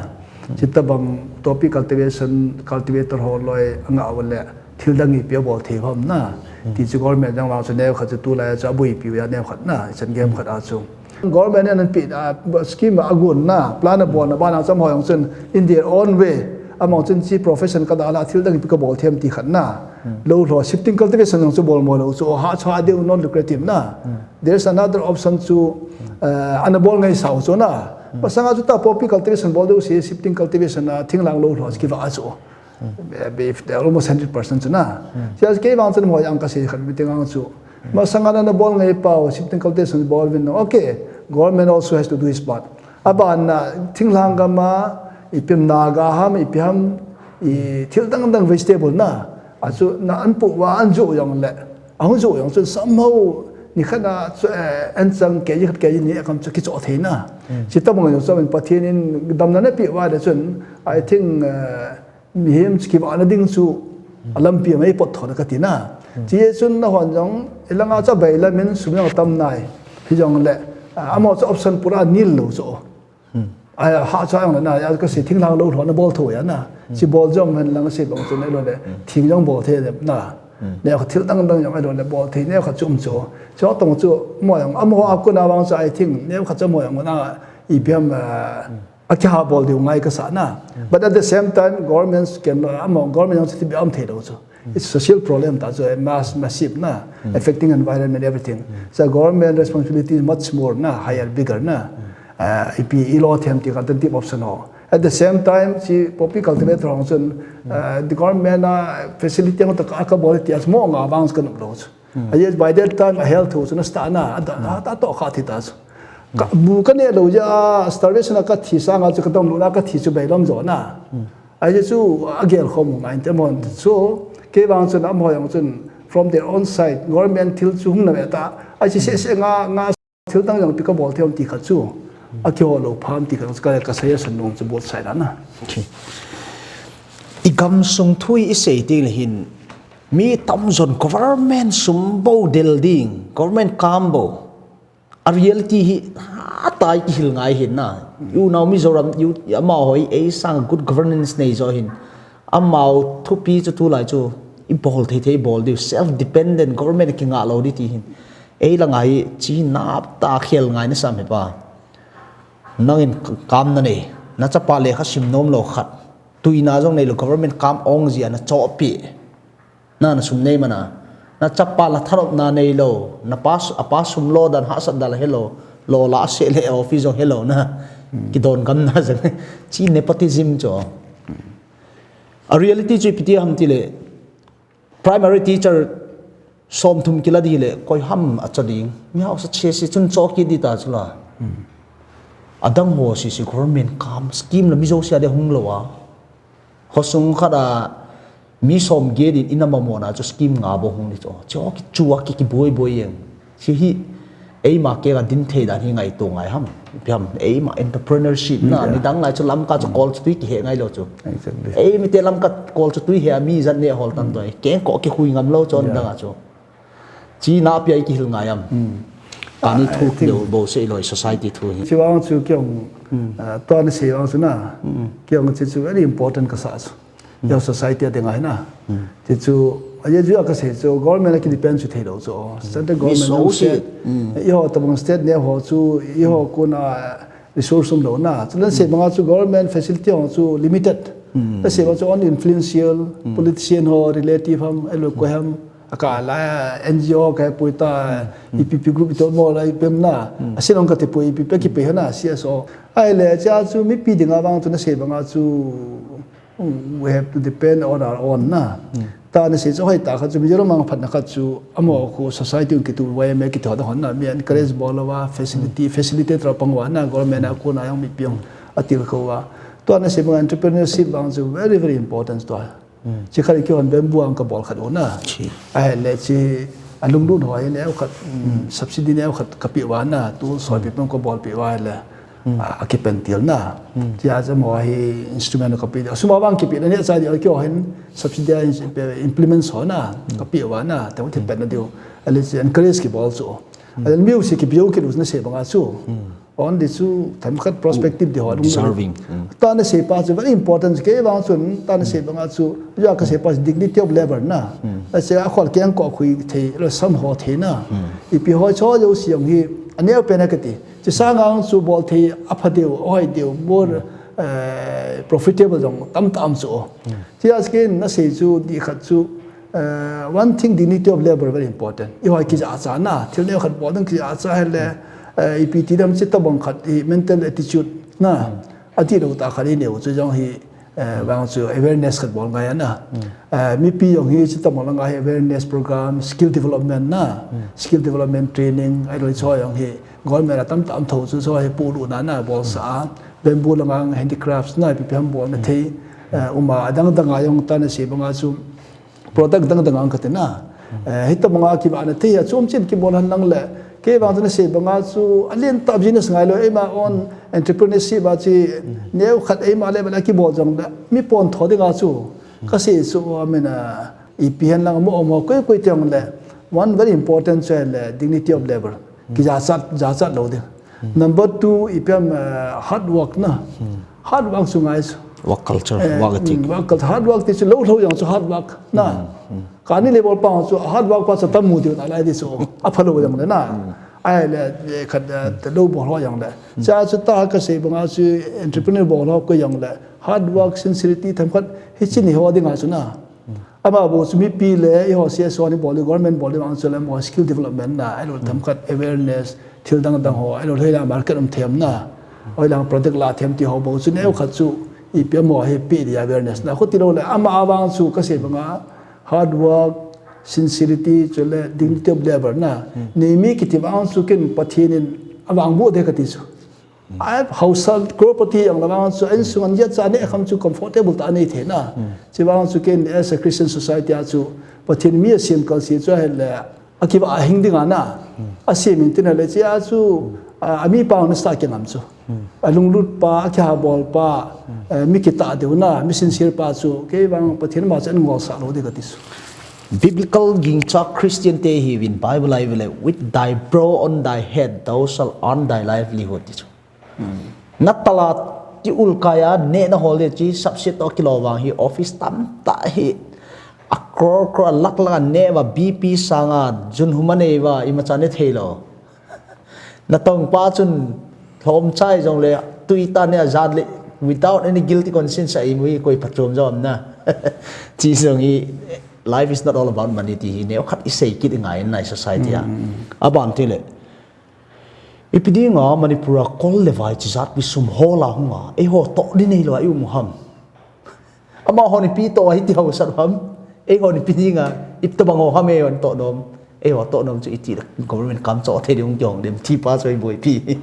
Chi tabang topi cultivation, cultivator ho loi anga wa le thil dang ipi abol thei ham na. Ti chu government jang vang chu neo khat chu tulai chu abuipi u a neo khat na, chan gen khat a chu. Government in an pi, ah, scheme a gon na, plan a bol na, bana cham ho jong chun, in their own way, among chun chi profession ka da la, thil dang ipi ka bol them ti khat na. Lou lho, shifting cultivation jong chu bol mo lou chu, ha cha deu non lucrative na. There's another option chu, eh, ana bol ngai sau chu na. Pasanga chu ta poppy cultivation bol deu si, shifting cultivation a, thinglang lou lho, kiva chu. Eh, if they almost hundred percent chu na. Sia kei vang chun mo jang ka sei khat meeting ang chu. Masanga na bol ngai pau, shifting cultivation bol vin. Okay, government also has to do his part. Abana, thinglhang gama, ipi ham Naga ham, ipi ham, i thil dang dang vegetable na. Achu na an pu wa an ju yong le. Ahung ju yong chu somehow ni khat na chu, eh, an chang ke yi khat ke yi ni kam chu kicho thei na. Chi ta bang yong chu Pathen in damna na pi wa de chun, I think, eh, mihem chu kivahna ding chu a lampi a mai pot thona ka ti na. Chi chun na hon jong, ilanga cha bai la min sum jong tam nai. Hi jong le, ah, amo cha option pura nil lo chu. Ai, ha cha jong le na, ya ka si thinglhang lo lhona bol tho ya na. Chi bol jong hen lang si bang chu ne lo le, thing jong bol the le na. Ne kha thil dang dang jong ai lo le bol the, ne kha chum chu. Chu tong chu mo jong, amo a kuna bang chu I think, ne kha cha mo jong na, ipi ham, ah, a kiha bol diu ngai ka sa na. But at the same time, governments can, uh, amo, government jong chu ti bi am thei lo chu. It's social problem ta chu, eh, mass, massive na, affecting environment, everything. So government responsibility is much more na, higher, bigger na. Uh, ipi ilo them ti ka alternative option ho. At the same time, si poppy cultivator hong chun, uh, the government na facility hong ta ka, ka bol ti as mo nga bang ka nup lo chu. Ah, yes, by that time, a health ho chu na sta na, a da, a da to kha thi ta chu. Ka, bu ka ne lo ja, starvation a ka thi sanga chu ka dam lo na ka thi chu bai lam jo na. Ai chu a gel khom ngai te mon. So, ke bang chun am hoi ang chun from their own side, government thil chu hung na ve ta. Ai chi se se nga, nga thil dang jong ti ka bol thei um ti kha chu. A ki ho lo pham ti kha chu ka, ka suggestion nung chu both side a na. I gam sung thu i sei ti le hin, mi tam jon government sum bo del ding, government kam bo. A reality hi, ha tai ki hil ngai hin na. U nau Mizoram, u, ama hoi, ei sang good governance nei jo hin. Amau thupi chu tu lai chu, i bol thei thei bol diu, self dependent government ki nga lo di ti hin. Ei la ngai, chi nap ta khel ngai na sam he pa. Nangin kam na nei, na chapa lekha sim nom lo khat. Tuina jong nei lo government kam ong ji a na chopi. Na na sum nei mana. Na chapa la tharop na nei lo. Na pa, a pa sum lo dan hahsat dan la he lo. Lo la se le office jong he lo na. Ki don gam na jang. Chi nepotism cho. A reality chu ipi ti ham ti le. Primary teacher som thum kila di le, koi ham a cha ding. Mi hausa che si chun cho ki di ta chu la. A dang ho si si government kam scheme la mi jo sia de hung lo a. Ho sung khat a mi som ge din ina ma mo na chu scheme nga bo hung ni cho. Cho ki chu a ki ki boi boi yeng. Si hi, eima ke ga din thei dan hi ngai to ngai ham. Pi ham, eima entrepreneurship na, ni dang lai chu lam ka chu kol chu tui ki he ngai lo chu. Exactly. Ei mi te lam ka kol chu tui he a mi zat ne hol tan toi. Keng ko ki hui ngam lo chon dang a chu. Chi na pi ai ki hil ngai am. Ka ni thu ki lo bo se lo society thu hi. Chi wang chu ki ong, ah, to ni se wang chu na. Ki ong chi chu very important ka sa chu. Your society a ding a hi na. Ti chu, a ye ju a ka sei chu, government a ki depend chu thei lo chu. Central government so jong si. State, i ho tabang state ne ho chu, i ho kun a resource um lo na. Chu len sei banga chu government facility ho chu limited. Ta sei banga chu only influential, politician ho, relative ham, elo ko ham, a ka la N G O ka pui ta, E P P group to mo la i pem na. A sei long ka te pui E P P ki pe na, C S O. Ai le cha chu mipi dinga bang chu na sei banga chu we have to depend on our own na. Ta na sei chu hoi ta kha chu Mizoram a phatna kha chu amo khu society ki tu Y M A ki tu da hon na mi encourage bol lo wa facility, facilitator pang wa na government a ko na yang mipi ong a til ko wa. To na sei bang entrepreneurship bang chu very, very important to. Chi khat ki hon bamboo ang ka bol khat u na. Ai le chi a lunglut hoi ne khat subsidy ne khat ka pi wa na tu soi pi pang ko bol pi wa le. A, a kipen til na. Chia cha mo hi instrument ka pi. Suma bang kipi na ne cha di ki hin subsidy implement so na. Ka pi wa na. Te ti pen na diu. A le chi encourage ki bol chu. A le music ki biu ki lu na se banga chu. On di chu tham khat perspective di ho. Deserving. Ta na se pa chu very important ke bang chu ta na se banga chu. Ya ka se pa dignity of labor na. A se a khol keng ko khui thei lo sam ho thei na. Ipi ho cho jo si yong hi. A neo pen a ka ti. Chi sanga chu bol thei a pha deu, a hoi deu, more, eh, profitable jong tam tam chu. Chia skin na sei chu di khat chu, eh, one thing, dignity of labor very important. I hoi ki ja cha na, thil neo khat bol dang ki ja cha he le, eh, ipi ti dam chi ta bang khat i mental attitude na. A ti lo ta khat i neo chu jong hi Eh, vang chu awareness khat bol ngai ana. Eh, mipi jong hi chu tamol ngai awareness program, skill development na, skill development training, ailou chu jong hi government a tamtah um tho chu chu hi pulu na na bol sa a, bamboo langa handicrafts na ipi ipi ham bol na thei, eh, um a adang dang a jong ta na sei banga chu product dang dang ang kati na. Eh, hita banga kibana thei a chom chin kibol han lang le. Kei vang chu na sei banga chu alen tah business ngai lou, eima own entrepreneurship a chi neo khat eima le bala kibol jong le. Mi pon tho dinga chu. Ka sei chu, I mean, uh, ipi hen lang mo mo koi koi tiang le. One very important chu le dignity of labor. Ki ja chat, ja chat lou ding. Number two, ipi ham, uh, hard work na. Hard work chu ngai chu. Work culture, Eh, work ethic. mm, work culture, hard work ti chu lou lou jong chu hard work na. Kani le bol pa chu hard work pa chu tam mu diu na lai di chu. A phalou jong le na. Ai le, eh, khat, eh, te lou bol ho jong le. Cha chu ta ka sei banga chu entrepreneur bol ho ko jong le. Hard work, sincerity, themkhat, hi chi ni ho dinga chu na. Ama bou chu mipi le, eiho C S O ni bol le, government bol le, vang chu le, mo skill development na, ailou themkhat awareness, thil dang dang ho, ailou le la market um them na, ailou lang product la them ti ho bou chu neo khat chu, ipi mo hi pi di awareness na, khuti lou le, ama avang chu ka sei banga, hard work, sincerity, chu le dignity of labor na, ni mi kiti vang chu ken Pathen in avang bu de kati chu. Ai, hausa, crorepati jong le vang chu, insung an jat cha ne kham chu comfortable ta nei thei na. Chi vang chu ken as a Christian society a chu, Pathen mi a siam kal si chu a hen le, a kiva a hing ding a na. A siam in tin a le chi a chu, a, a mi pa na sa ke ngam chu. A lunglut pa, a kiha bol pa, eh, mi kita deu na, mi sincere pa chu, kei vang Pathen ma chu an ngol sa lou di ka ti chu. Biblical gingcha Christian te hi vin Bible ai vile, with thy brow on thy head, thou shalt earn thy livelihood ti chu. Na tala ti ulkaya ne na hol de chi subsidy to kilo vang hi office tam ta hi a crore crore lakh lakh a ne va B P sanga jun huma nei va ima cha ne thei lo. Na tong pa chun lhom chai jong le tui ta ne a jat le without any guilty conscience a imui koi phatom jom na. Chi jong hi life is not all about money ti hi neo khat i sei kit i ngai in lai society a. A ban ti le. Ipi dinga Manipur a kol le vai chi jat pi sum hola hunga, eiho toh di nei lo a i um u ham. Amahon ipi toh a hiti hausat u ham. Eiho ipi dinga, ipi tobang ho ham eiho toh nom. Eiho toh nom chu iti le government kam cho thei ding hung kihong dem ti pa chu ei boipi.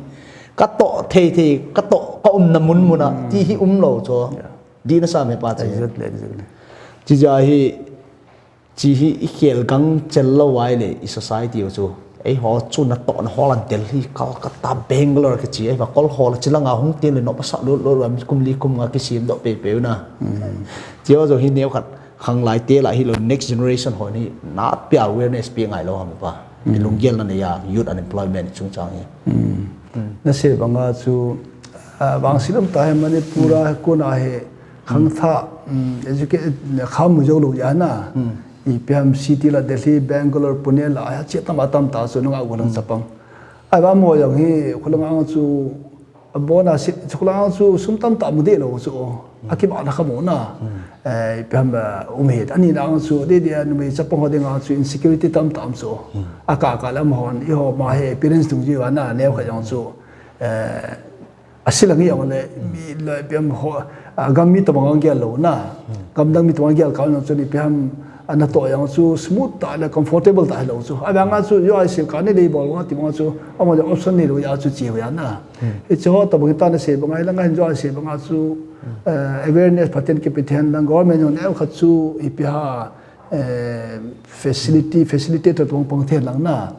Ka toh thei thei, ka toh ka umna mun mun a, ti hi um lo chu. Di na sa me pa chu. Exactly, exactly. Chi ja hi, Chi hi i khel gang chel lo ai le i society u chu. Eiho chu na toh na hol a Delhi, Calcutta, Bangalore ka chi ai va kol hol chi langa hung tin le no pa sa lo lo ram kum li kum nga ki sim doh pe pe na. Chi ho jo hi neo khat khang lai te la hi lo next generation ho ni na pia awareness pi ngai lo ham pa. Ni lunggel na ne ya youth unemployment chung chang hi. Na se banga chu, ah, vang silom ta he Manipur a ko na he khang tha, um, educate, kham mu jo lo ya na. Ipi ham city la Delhi, Bangalore, Pune la, a che tam a tam ta chu nunga gulang chapang. Ai ba mo jong hi, khulang ang chu, a bona si, khulang ang chu sum tam ta mu de lo chu. A ki ba na kha mo na. Eh, ipi ham, eh, um he, ani na ang chu, de de, numei chapang ho ding ang chu, insecurity tam tam chu. A ka ka lam hon, i ho ma he, parents tung ji wa na, neo kha jong chu. Eh, A silang hi jong le, mi le, ipi ham ho, a, gam mi tobang ang gel lo na. Gam dang mi tobang gel kau jong chu ni ipi ham, a, na toh jong chu smooth ta le comfortable ta lo chu. A bang a chu, jo ai se ka ni le bol wa ti bang chu, a mo le option ni lo ya chu chi ya na. Hiche ho tobang ta na se bang ai la ngai jo ai se bang a chu, eh, awareness phaten kipe then lang government jong neo khat chu ipi ha, eh, facility, facilitator tobang pang then lang na.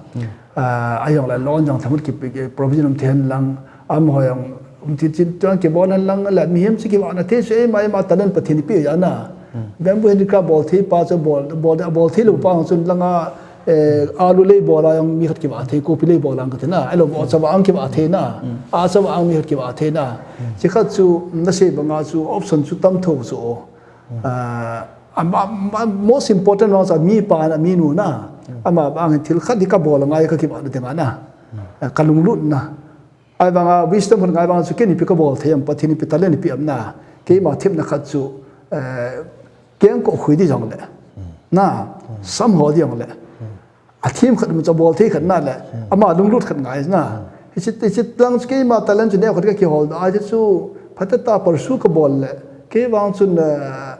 Ah, a jong le loan jong thamut ki, ki provision um then lang, am ho jong, um ti chin tuan ki bol han lang le, mihem chi ki ba na thei su, eima, eima talent Pathen pi ya na. Bamboo handicraft bol thei pa chu bol, bol, bol thei lo pa chu langa, eh, alu lei bol a jong mi khat ki ba thei, kopi lei bol ang ka thei na, alo bol cha ba ang ki ba thei na, a cha ba ang mi khat ki ba thei na. Chi khat chu, na se banga chu, option chu tam tho chu. Ah, am, am, am, most important vang chu mi pa na mi nu na. Ama bang hin thil khat hi ka bol ngai ka ki ba na ding a na. Ah, ka lunglut na. Ai banga wisdom hun ngai bang chu ken ipi ka bol thei am Pathen ipi talent ipi am na. Keima themna khat chu, eh, keng ko khui di jong le. Na, sam ho di jong le. A thim khat mu cha bol thei khat na le, ama lunglut khat ngai na. Hichi, hichi tlang chu keima talent chu neo khat ka kihol da, a chu phatah ta pursue ka bol le, Kei vang chun, eh,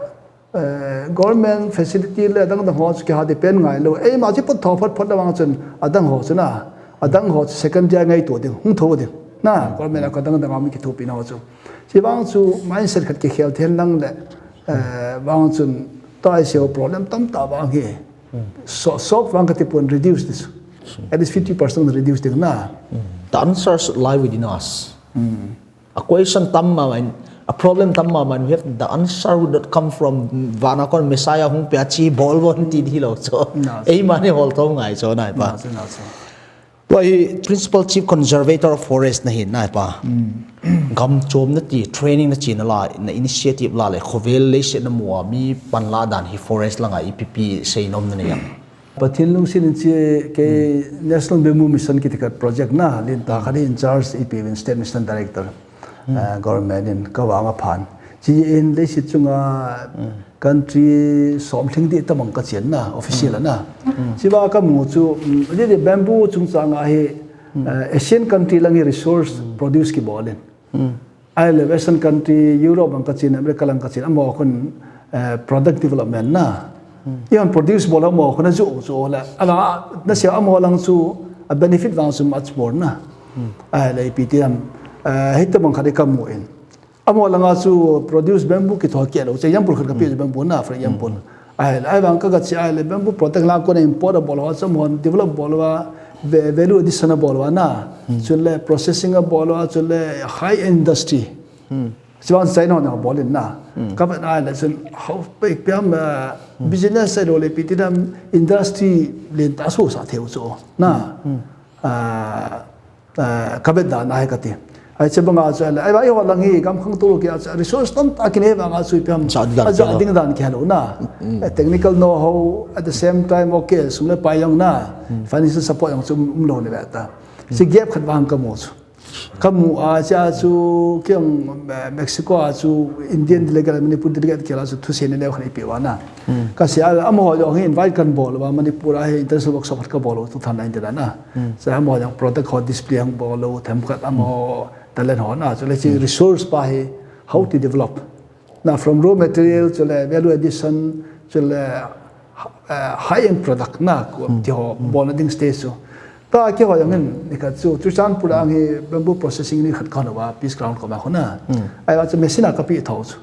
eh, government facility le adang dang ho chu kiha depend ngai lou. Eima chu pot tho phot phot le vang chun adang ho chu na. Adang ho chu second dia ngai to ding, hung tho ding. Na, government a ka dang dang a mi kithopi na ho chu. Chi vang chu mindset khat kikhel thei lang le, eh, vang chun tai seo problem tam ta vang hi. So, solve vang kati pon reduce this. At least fifty percent reduce ding na. The answer should lie within us. A question tam ma man, a problem tam ma man, we have the answer would not come from vana kon Messiah hung pia chi bol bon ti di lo cho. Na. Eima ni hol thom ngai cho nai pa. Na, na, na. Tua hi Principal Chief Conservator of Forest na hi nai pa. Gam chom na ti, training na chi na la, na initiative la le, khovel leiset na mua, mi pan la dan hi forest langa ipi pi sei nom na nei. Pathen lungset in chi kei National Bamboo Mission kiti khat project na, lin ta khat in charge ipi in state mission director, eh, government in ka vang a phan. Chi in leiset chunga country som thing di tamang ka chen na, official na. Chi va ka mu chu, mm, di di bamboo chung changa hi, eh, Asian country lang hi resource produce ki bol in. Ahile Western country, Europe ang kachin, America lang kachin, amo khun, eh, product development na. Ion produce bol amo khun a ju chu le. Ala na sia amo lang chu a benefit vang chu much more na. Ahile ipi ti am, eh, hita bang khat i kamu in. Amo langa chu produce bamboo kitho ke lo. Che example khat ka pi bamboo na, for example. Ahile, ahivang ka ka chi ahile bamboo product la kona import a bol ho, chom hon develop bol va, ve-, value addition a bol va na. Chule processing a bol va, chule high industry. Chivang China na bol in na. Ka ba na le chun how pe piam, eh, business a lo le pi ti dam industry len ta su sa theu chu na. Ah, ah, ka bet dan ahi kati. Ai che banga chu le, ai ba i ho lang hi gam khang tu ki a chu resource tam ta ki ne banga chu piam. Sa ding dan a ja ki lo. Ding dan ki lo na. Eh, technical know how at the same time, okay, sum le pai jong na. Financial support jong chu um lo ne ba ta. Si gap khat vang ka mu chu. Ka mu a cha chu kiang, eh, Mexico a chu Indian delegate, Manipur delegate ki la chu thu se ne le khan i pe wa na. Ka sia a mo ho jong hi invite kan bol va Manipur a hi international workshop khat ka bol tu than nine na. Sa amo jong product ho display ang bol lo, them khat amo talent ho na. Chule chi resource pa hi how to develop. Na from raw material, chule value addition, chule, eh, high end product na, ko ti ho bol na ding stage chu. Ta ki ho jong in, ni khat chu, Churachandpur ang hi bamboo processing ni khat ka no va, peace ground ko ma ko na. Ai va chu machine a ka pi tho chu.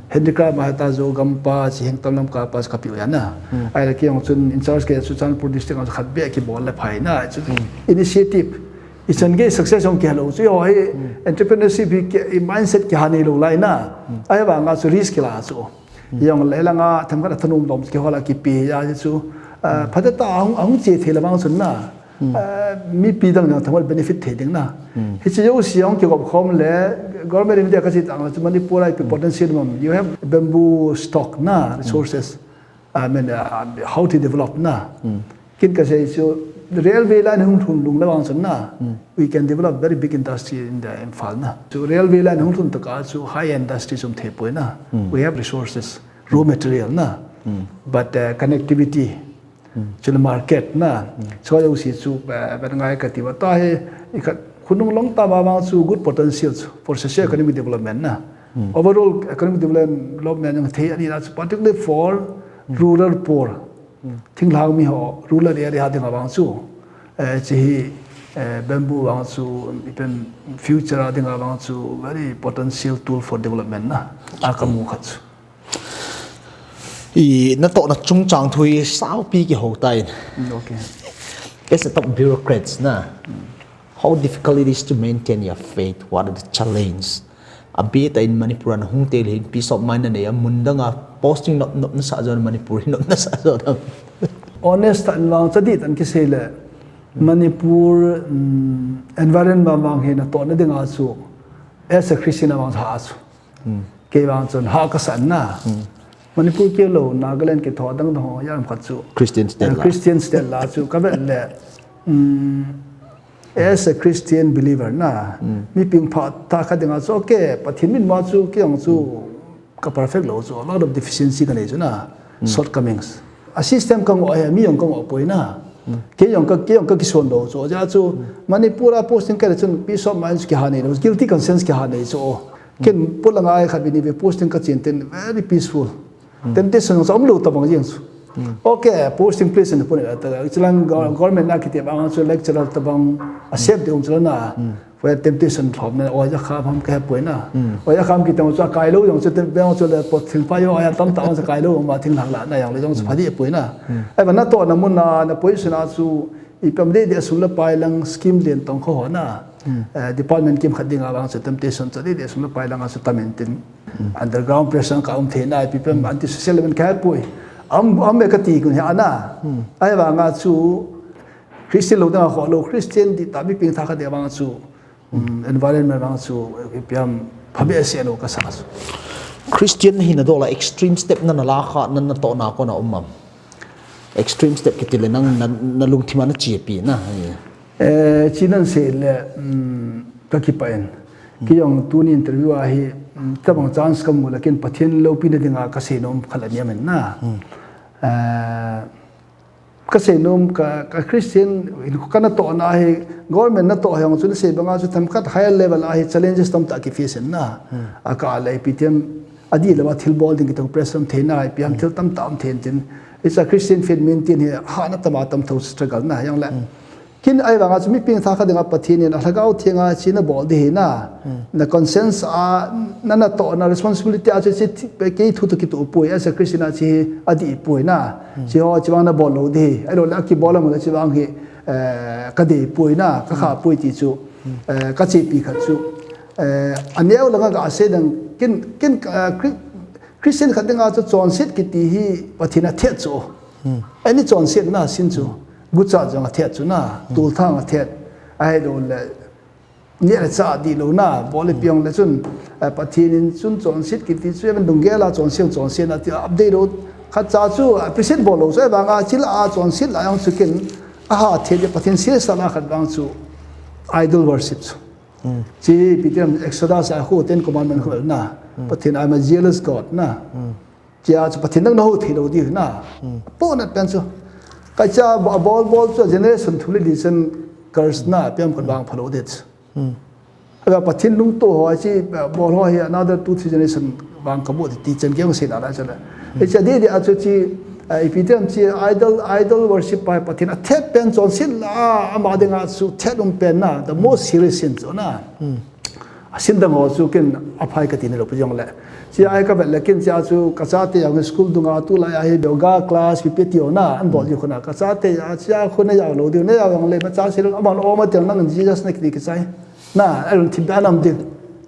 Handicraft ma ta jo gam pa, chi heng tam lam ka pa ka pi ya na. Ai la ki jong chun in charge ke Churachandpur district ang khat be ki bol le phai na. Chu initiative. I chan ke success jong ki lo. Chu ho hi entrepreneurship hi ki, i mindset ki ha nei lo lai na. Ai va nga chu risk ki la chu. Jong le la nga tham ka thanum dom ki ho la ki pi ya chu. Ah, phate ta ang, ang che the la bang chun na. Ah, mi pi dang jong tham benefit the ding na. Hi chi yo si jong ki gop khom le government India ka chi tang chu Manipur a pi potential mam. You have bamboo stock na, resources. I mean, uh, how to develop na. Kin ka sei chu railway line hung thun lung le bang chun na. We can develop very big industry in the Imphal na. Chu railway line hung thun taka chu high industry sum the poi na. We have resources, raw material na. But, uh, connectivity, chu le market na. Chu yo si chu, uh, ben ngai ka ti va ta he, i khat khunung long ta ma bang chu good potential chu for social economic development na. Overall economic development jong thei ani na chu particularly for rural poor. Thinglhang mi ho rural area ding a bang chu. Eh, chi hi, eh, bamboo bang chu, even future a ding a bang chu very potential tool for development na. A ka mu khat chu. I na to na chungchang thu hi saupi ki ho ta in. Mm, okay. As a top bureaucrats na. How difficult it is to maintain your faith? What are the challenges? A bit in Manipur an hung tel hin peace of mind na nei a mun dang a posting nop nop na sa jo Manipur hin nop na sa jo dang. Honest an vang cha di tan ki sei le Manipur, mm, environment vang hi na to na ding a chu as a Christian vang cha a chu. Kei vang chun ha ka san na. Manipur kei lo, Nagaland kei tho dang dang ho, yam khat chu. Christian state la. Christian state la chu ka vet le. Mm, as a Christian believer na. Mi ping pha ta kha ding a chu, okay, Pathen min ma chu, kei ang chu, ka perfect lo chu, a lot of deficiency ka nei chu na. Shortcomings. A system ka ngo he, mi ang ka ngo poi na. Kei ang ka, kei ang ka kison lo chu, ja chu, Manipur a posting ka le chun, peace of mind ki ha nei lo, guilty conscience ki ha nei chu. Ken polanga ai khat bini ve posting ka chen ten very peaceful. Temptation jong chu umlou tabang jeng chu. Okay, posting please in pun ta. Chilang go- government na kiti bang chu lecturer tabang a sep de um chulana. Where temptation thom na oja kham ham ka poi na. Oja kham kiti chu kai lou jong chu tem bang chu le pot thil pa yo aya tam ta chu kai lou ma thil hang la na jong le jong chu phadi poi na. Ai ba na to na mun na na position a chu i pam de de sum la pai lang scheme len tong kho ho na. Eh, department kim khat ding a bang chu temptation chu de de sum la pai lang a chu tamen tin. Underground pressure ka um thei na, pi pem anti social level ka poi. Am am me ka ti kun he ana. Ai ba nga chu Christian lo dang ho lo Christian di ta mi ping tha ka de bang chu. Um, environment bang chu ipiam phabe se lo ka sa chu. Christian hi na dola extreme step na na la kha na na to na ko na um am. Extreme step kiti le nang na, na lungthim a na chi pi na. Eh, chi nan se le, um, ka ki pa en. Ki jong tuni interview a hi, um, tabang chance ka mu la ken Pathen lopi na dinga ka sei nom khala niam en na. Eh, ka sei nom ka, ka Christian in ka na to na hi government na to hi jong chu na sei banga chu themkhat higher level a hi challenges tam ta ki face en na. A ka le P T M a di le ba thil bol ding ki tong press um thei na, P M thil tam ta um thei tin. It's a Christian faith maintain hi ha na tama tam tho struggle na jong le. Kin ai vanga chu mi ping tha kha dinga Pathen in a lhagao thenga chi na bol di hi na. Na conscience a na na to na responsibility a chu chi thi- pe- kei thu to ki to poi as a Christian a chi a di poi na. Chi ho chi vang na bol lo di. Ai lo la ki bol mo la chi vang hi, eh, ka de poi na, ka kha poi ti chu. Eh, ka chi pi khat chu. Eh, a neo la nga ka se dang kin kin, eh, Chri- Christian khat dinga chu chonset kiti hi Pathen a thet chu. Ani chonset na sin chu. Gucha jong a thet chu na. Tul thang a thet. Ai lo le. Ni le cha di lo na. Bol le piang le chun. Eh, Pathen in chun chonset kiti chu. Even dung gel a chonset chonset na ti update lo. Khat cha chu appreciate bol lo. So, eh, vanga chil a chonset la jong chu kin. A ha thet Pathen se sa la khat vang chu. Idol worship chu. Chi P T M Exodus a khu Ten Commandment khu na. Pathen, "I'm a jealous God," na. Chi a chu Pathen nang na ho thei lo di na. Po na pen chu. Ka cha bo- bol bol chu generation thum le di chen curse na piam khat vang phalo det. Aga Pathen lungto ho chi bol ho hi another two three generation vang ka bo di ti chen ke sei la la cha la. E cha di di a chu chi, eh, P T M chi idol, idol worship pa Pathen a thet pen chonset la ama dinga chu thet um pen na the most serious sin chu na. A sin dang ho chu kin a phai ka ti ni lo pi jong le. Chi ai ka vet le kin chi a chu ka chate jong school dunga tu lai a hi yoga class pi pe ti o na an bol ji khuna ka chate a chi a khuna ya lo di na ya jong le ma cha si lo ama lo ma ti nang Jesus na ki ki chai. Na a lung thim da nam di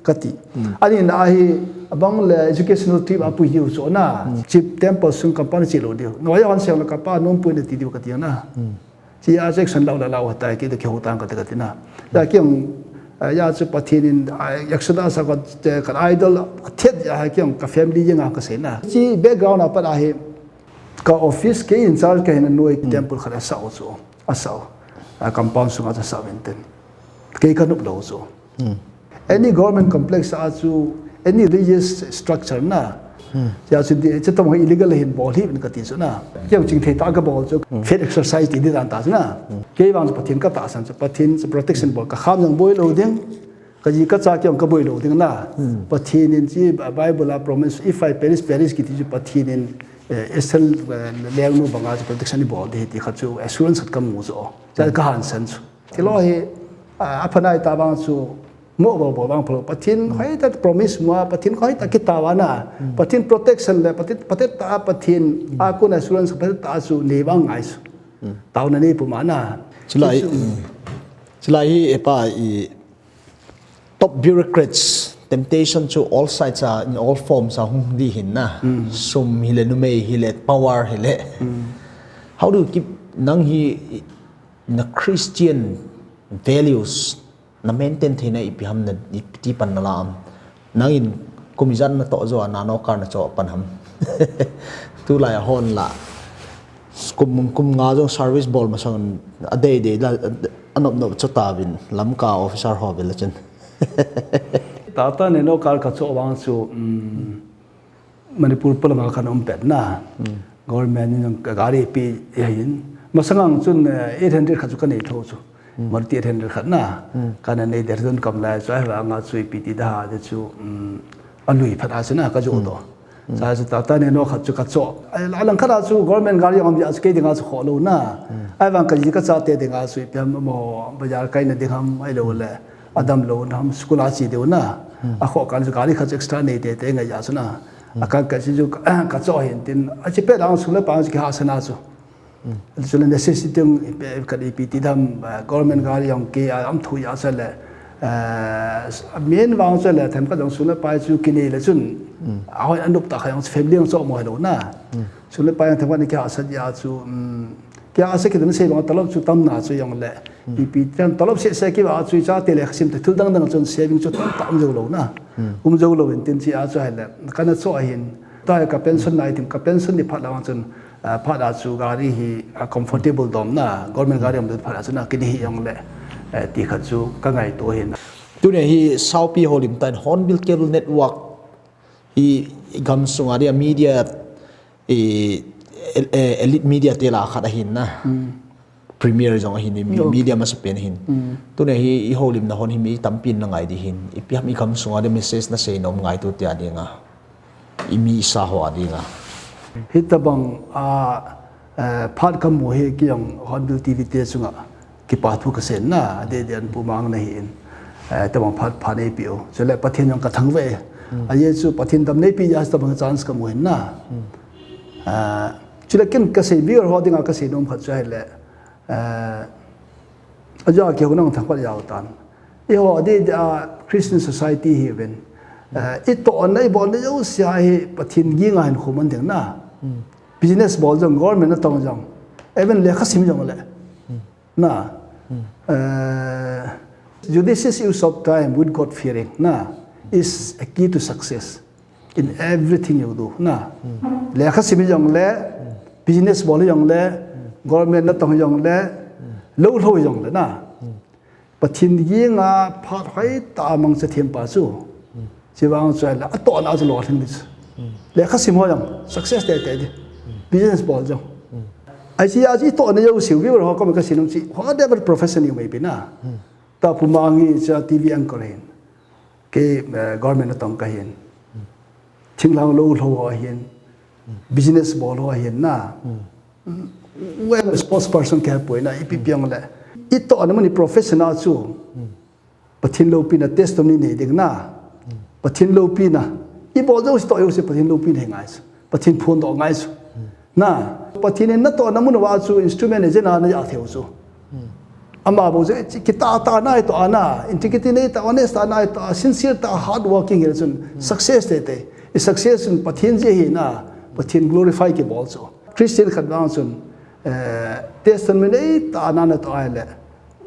ka ti. Ani na hi abang le educational trip a pu yu chu na. Chi temple sung company chi lo di. No ya han se lo ka pa nom pu ni ti di ka ti na. Chi a section lau la lau ta ki de ki ho tang ka te ka ti na. Ya kiang, eh, ya chu Pathen in, ah, Exodus a ka, eh, ka idol a thet ya ha kiang ka family yang a ka sei na. Chi background a pat a hi ka office ke in charge ka hin noi temple khat a sa o chu. A sa o. A compound sung a sa o in ten. Ke ka nup lo chu. Any government complex a chu, any religious structure na. Ya chu di, chu tong illegal hin bol hi ka ti chu na. Keu ching thei ta ka bol chu, faith exercise ti di dan ta chu na. Kei vang chu Pathen ka tahsan chu, Pathen chu protection bol ka kham jong boi lo ding. Ka ji ka cha keu ka boi lo ding na. Pathen in chi Bible a promise, "If I perish, perish," ki ti chu Pathen in, eh, Esther, eh, lengnu banga chu protection i bol di ti kha chu assurance khat ka mu chu. Cha ka han san chu. Thilo hi, ah, a phanai ta bang chu, mo bol bol bang phalo. Pathen hoi ta promise mo, Pathen hoi ta kita wa na. Pathen protection le, Pathen, Pathen ta, Pathen, a kun assurance, Pathen ta chu nei bang ngai chu. Tau na nei pu ma na. Chilai, chilai hi e pa i top bureaucrats, temptation chu all sides a, in all forms a hung di hin na. Sum hi le, numei hi le, power hi le. How do you keep nang hi na Christian values na maintain theina ipi ham na iti pan na la am? Nangin kum ijat na to jo a nano kar na cho pan ham? Tulai a hon la. Kum, kum nga jong service bol masang a dei dei la anop nop cho ta vin Lamka officer ho vin la chen. Tata nano kar ka cho vang chu, um, Manipur polanga kan um pet na. Government in ka gari pi ya hin. Masangang chun, eh, eight hundred kha chu ka nei tho chu. Maruti eight hundred khat na. Kana nei der don kam lai chu ahivanga chu ipi ti da ha de chu, um, alui phat a chu na ka jo do. Sa chu Tata Nano khat chu ka cho. Ai, la lang khat a chu government gari jong a chu kei dinga chu kho lou na. Ahivang ka ji ka chate dinga chu ipi ham mo bazar kaina ding ham ahilou le. Adam lou na ham school a che diu na. A kho kan chu gari khat chu extra nei tete ngai ja chu na. A ka ka chi chu ka cho hin tin. A chi pe dang chu le pa chu ki ha sana chu. Chule necessity ding, eh, khat ipi ti dam, eh, government gari jong kei a, am thu ja sa le, eh, main vang sa le, themkhat jong sum le pai chu kinei le chun, a hoi anup ta kha jong family jong cho mo hello na. Sum le pai jong themkhat ni kei a sa ja chu, um, kei a sa kidun sei bang talop chu tam na chu jong le, ipi ti dam talop se se kei ba chu cha te le khasim te thil dang dang chun saving chu tam tam jo lo na. Um jo lo in tin chi a chu hai le, kana cho a hin, ta ka pension nai tin, ka pension ni phat la chun, Ah, phat a chu gari hi, ah, comfortable dom na, government gari um phat a chu na kini hi jong le, eh, ti khat chu ka ngaito hin. Tuni hi Saupi houlim tan Hornbill Cable Network hi i gam sunga dia media, i, el-, eh, elite media te lah a khat ahin na. Premier jong ahin, mi-, media masapen ahin. Tuni hi i houlimna hon hi mi tampi in na ngai di hin. Ipi ham i gam sunga dia message na sei nom ngaito tia dinga. I mi i sa ho a dinga. Hitabang a, eh, phat ka mu hi kei jong Hornbill T V te chunga kipa thu ka sen na, a de de an pu mang na hi in. Eh, tabang phat pha nei pi u. Chule Pathen jong ka thangvah e. A ye chu Pathen dam nei pi ja tabang chance ka mu hin na. Eh, chule ken ka sei viewer ho dinga ka sei nom khat chu ahile. Eh, a ja ki ho nang thang pat jao tan. I ho di, di, ah, Christian society hi ven. Eh, i tohna, i bolna jouse hi Pathen ginga hin khum an ding na. Business bol jong, government natong jong. Even lekha sim jong le. Na. Eh, judicious use of time with God fearing na is a key to success in everything you do. Na. Lekha sim jong le, business bol jong le, government natong jong le, lou lou jong le na. Pathen ginga phat hoi ta mang cha thiam pa chu. Chi vang chu le, a tohna chu lo thing dis. Lekha sim ho jong, success te te di. Business bol jong. Ai chi a chi tohna jouse, viewer ho ko ka sei nom chi, whatever profession you may be na. Ta pu mang hi cha T V anchor hin. Kei, eh, government natong ka hin. Thinglhang lou lou ho hin. Business bol ho hin na. Well, sports person kei poi na, ipi pi jong le. I tohna mun i profession a chu. Pathen loupina testimony nei ding na. Pathen loupina. I bol jouse toh jouse Pathen loupina hi ngai chu. Pathen phondoh ngai chu. Na, Pathen in natohna mun uva chu instrument e jeh a na ja thei u chu. Ama bou chu, chi, kitah tah na itoh a na, integrity nei tah, honest tah na itoh a, sincere tah, hard working hi chun, success te te. I success chun Pathen jeh ahi na, Pathen glorify kibol chu. Christian khat vang chun, eh, testimony nei tah na natoh a le.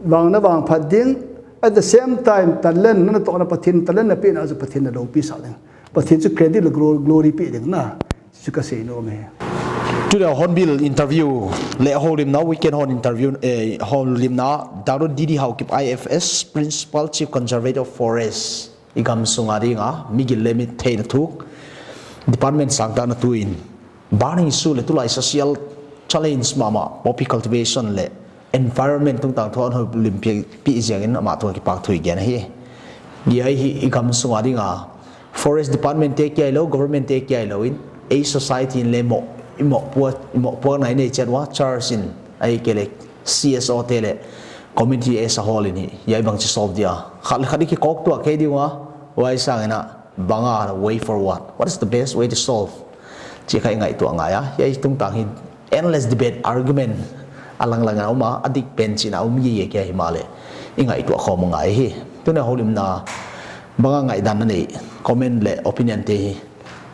Vang na vang phat ding, at the same time, talent na natoh na Pathen, talent na pe na chu Pathen na loupi sah ding. Pathen chu credit le glo-, glory pe ding na. Chu ka sei nom e. Tuni a Hornbill interview le houlimna, weekend hon interview, eh, houlimna, Doctor D D Haokip I F S, Principal Chief Conservator of Forest, i gam sunga dinga, migil le mitheina thuk, department sangtah na tuin, burning issue le tulai social challenge mama, poppy cultivation le environment tungtang thu a houlim pi, pi jeng in ama thu a kipak thu i gen ahi. Hiai hi i gam sunga dinga forest department te kia lou, government te kia lou in, ei society in le mo, i mo pua, i mo pua nai nei chet uva, church in, ahikei le C S O te le community as a whole in hi, hiai bang chi solve dia. Khat le khat i kikok tua kei diu a, huai sang in a, banga way forward. What is the best way to solve? Chi kha i ngaihtuah ngai a, hiai tungtang hi endless debate, argument, a lang lang a um a, a dik pen chin a um ye ye kia hi male. I ngaihtuah khom ngai hi. Tuni a houlimna banga ngaihdan na nei, comment le opinion te hi,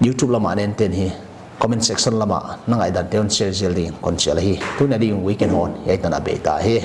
YouTube lama nen ten hi, comment section lama na ngaihdan te hon share zel ding kon share hi. Tuni a ding weekend hon, hiai tan a bei ta hi.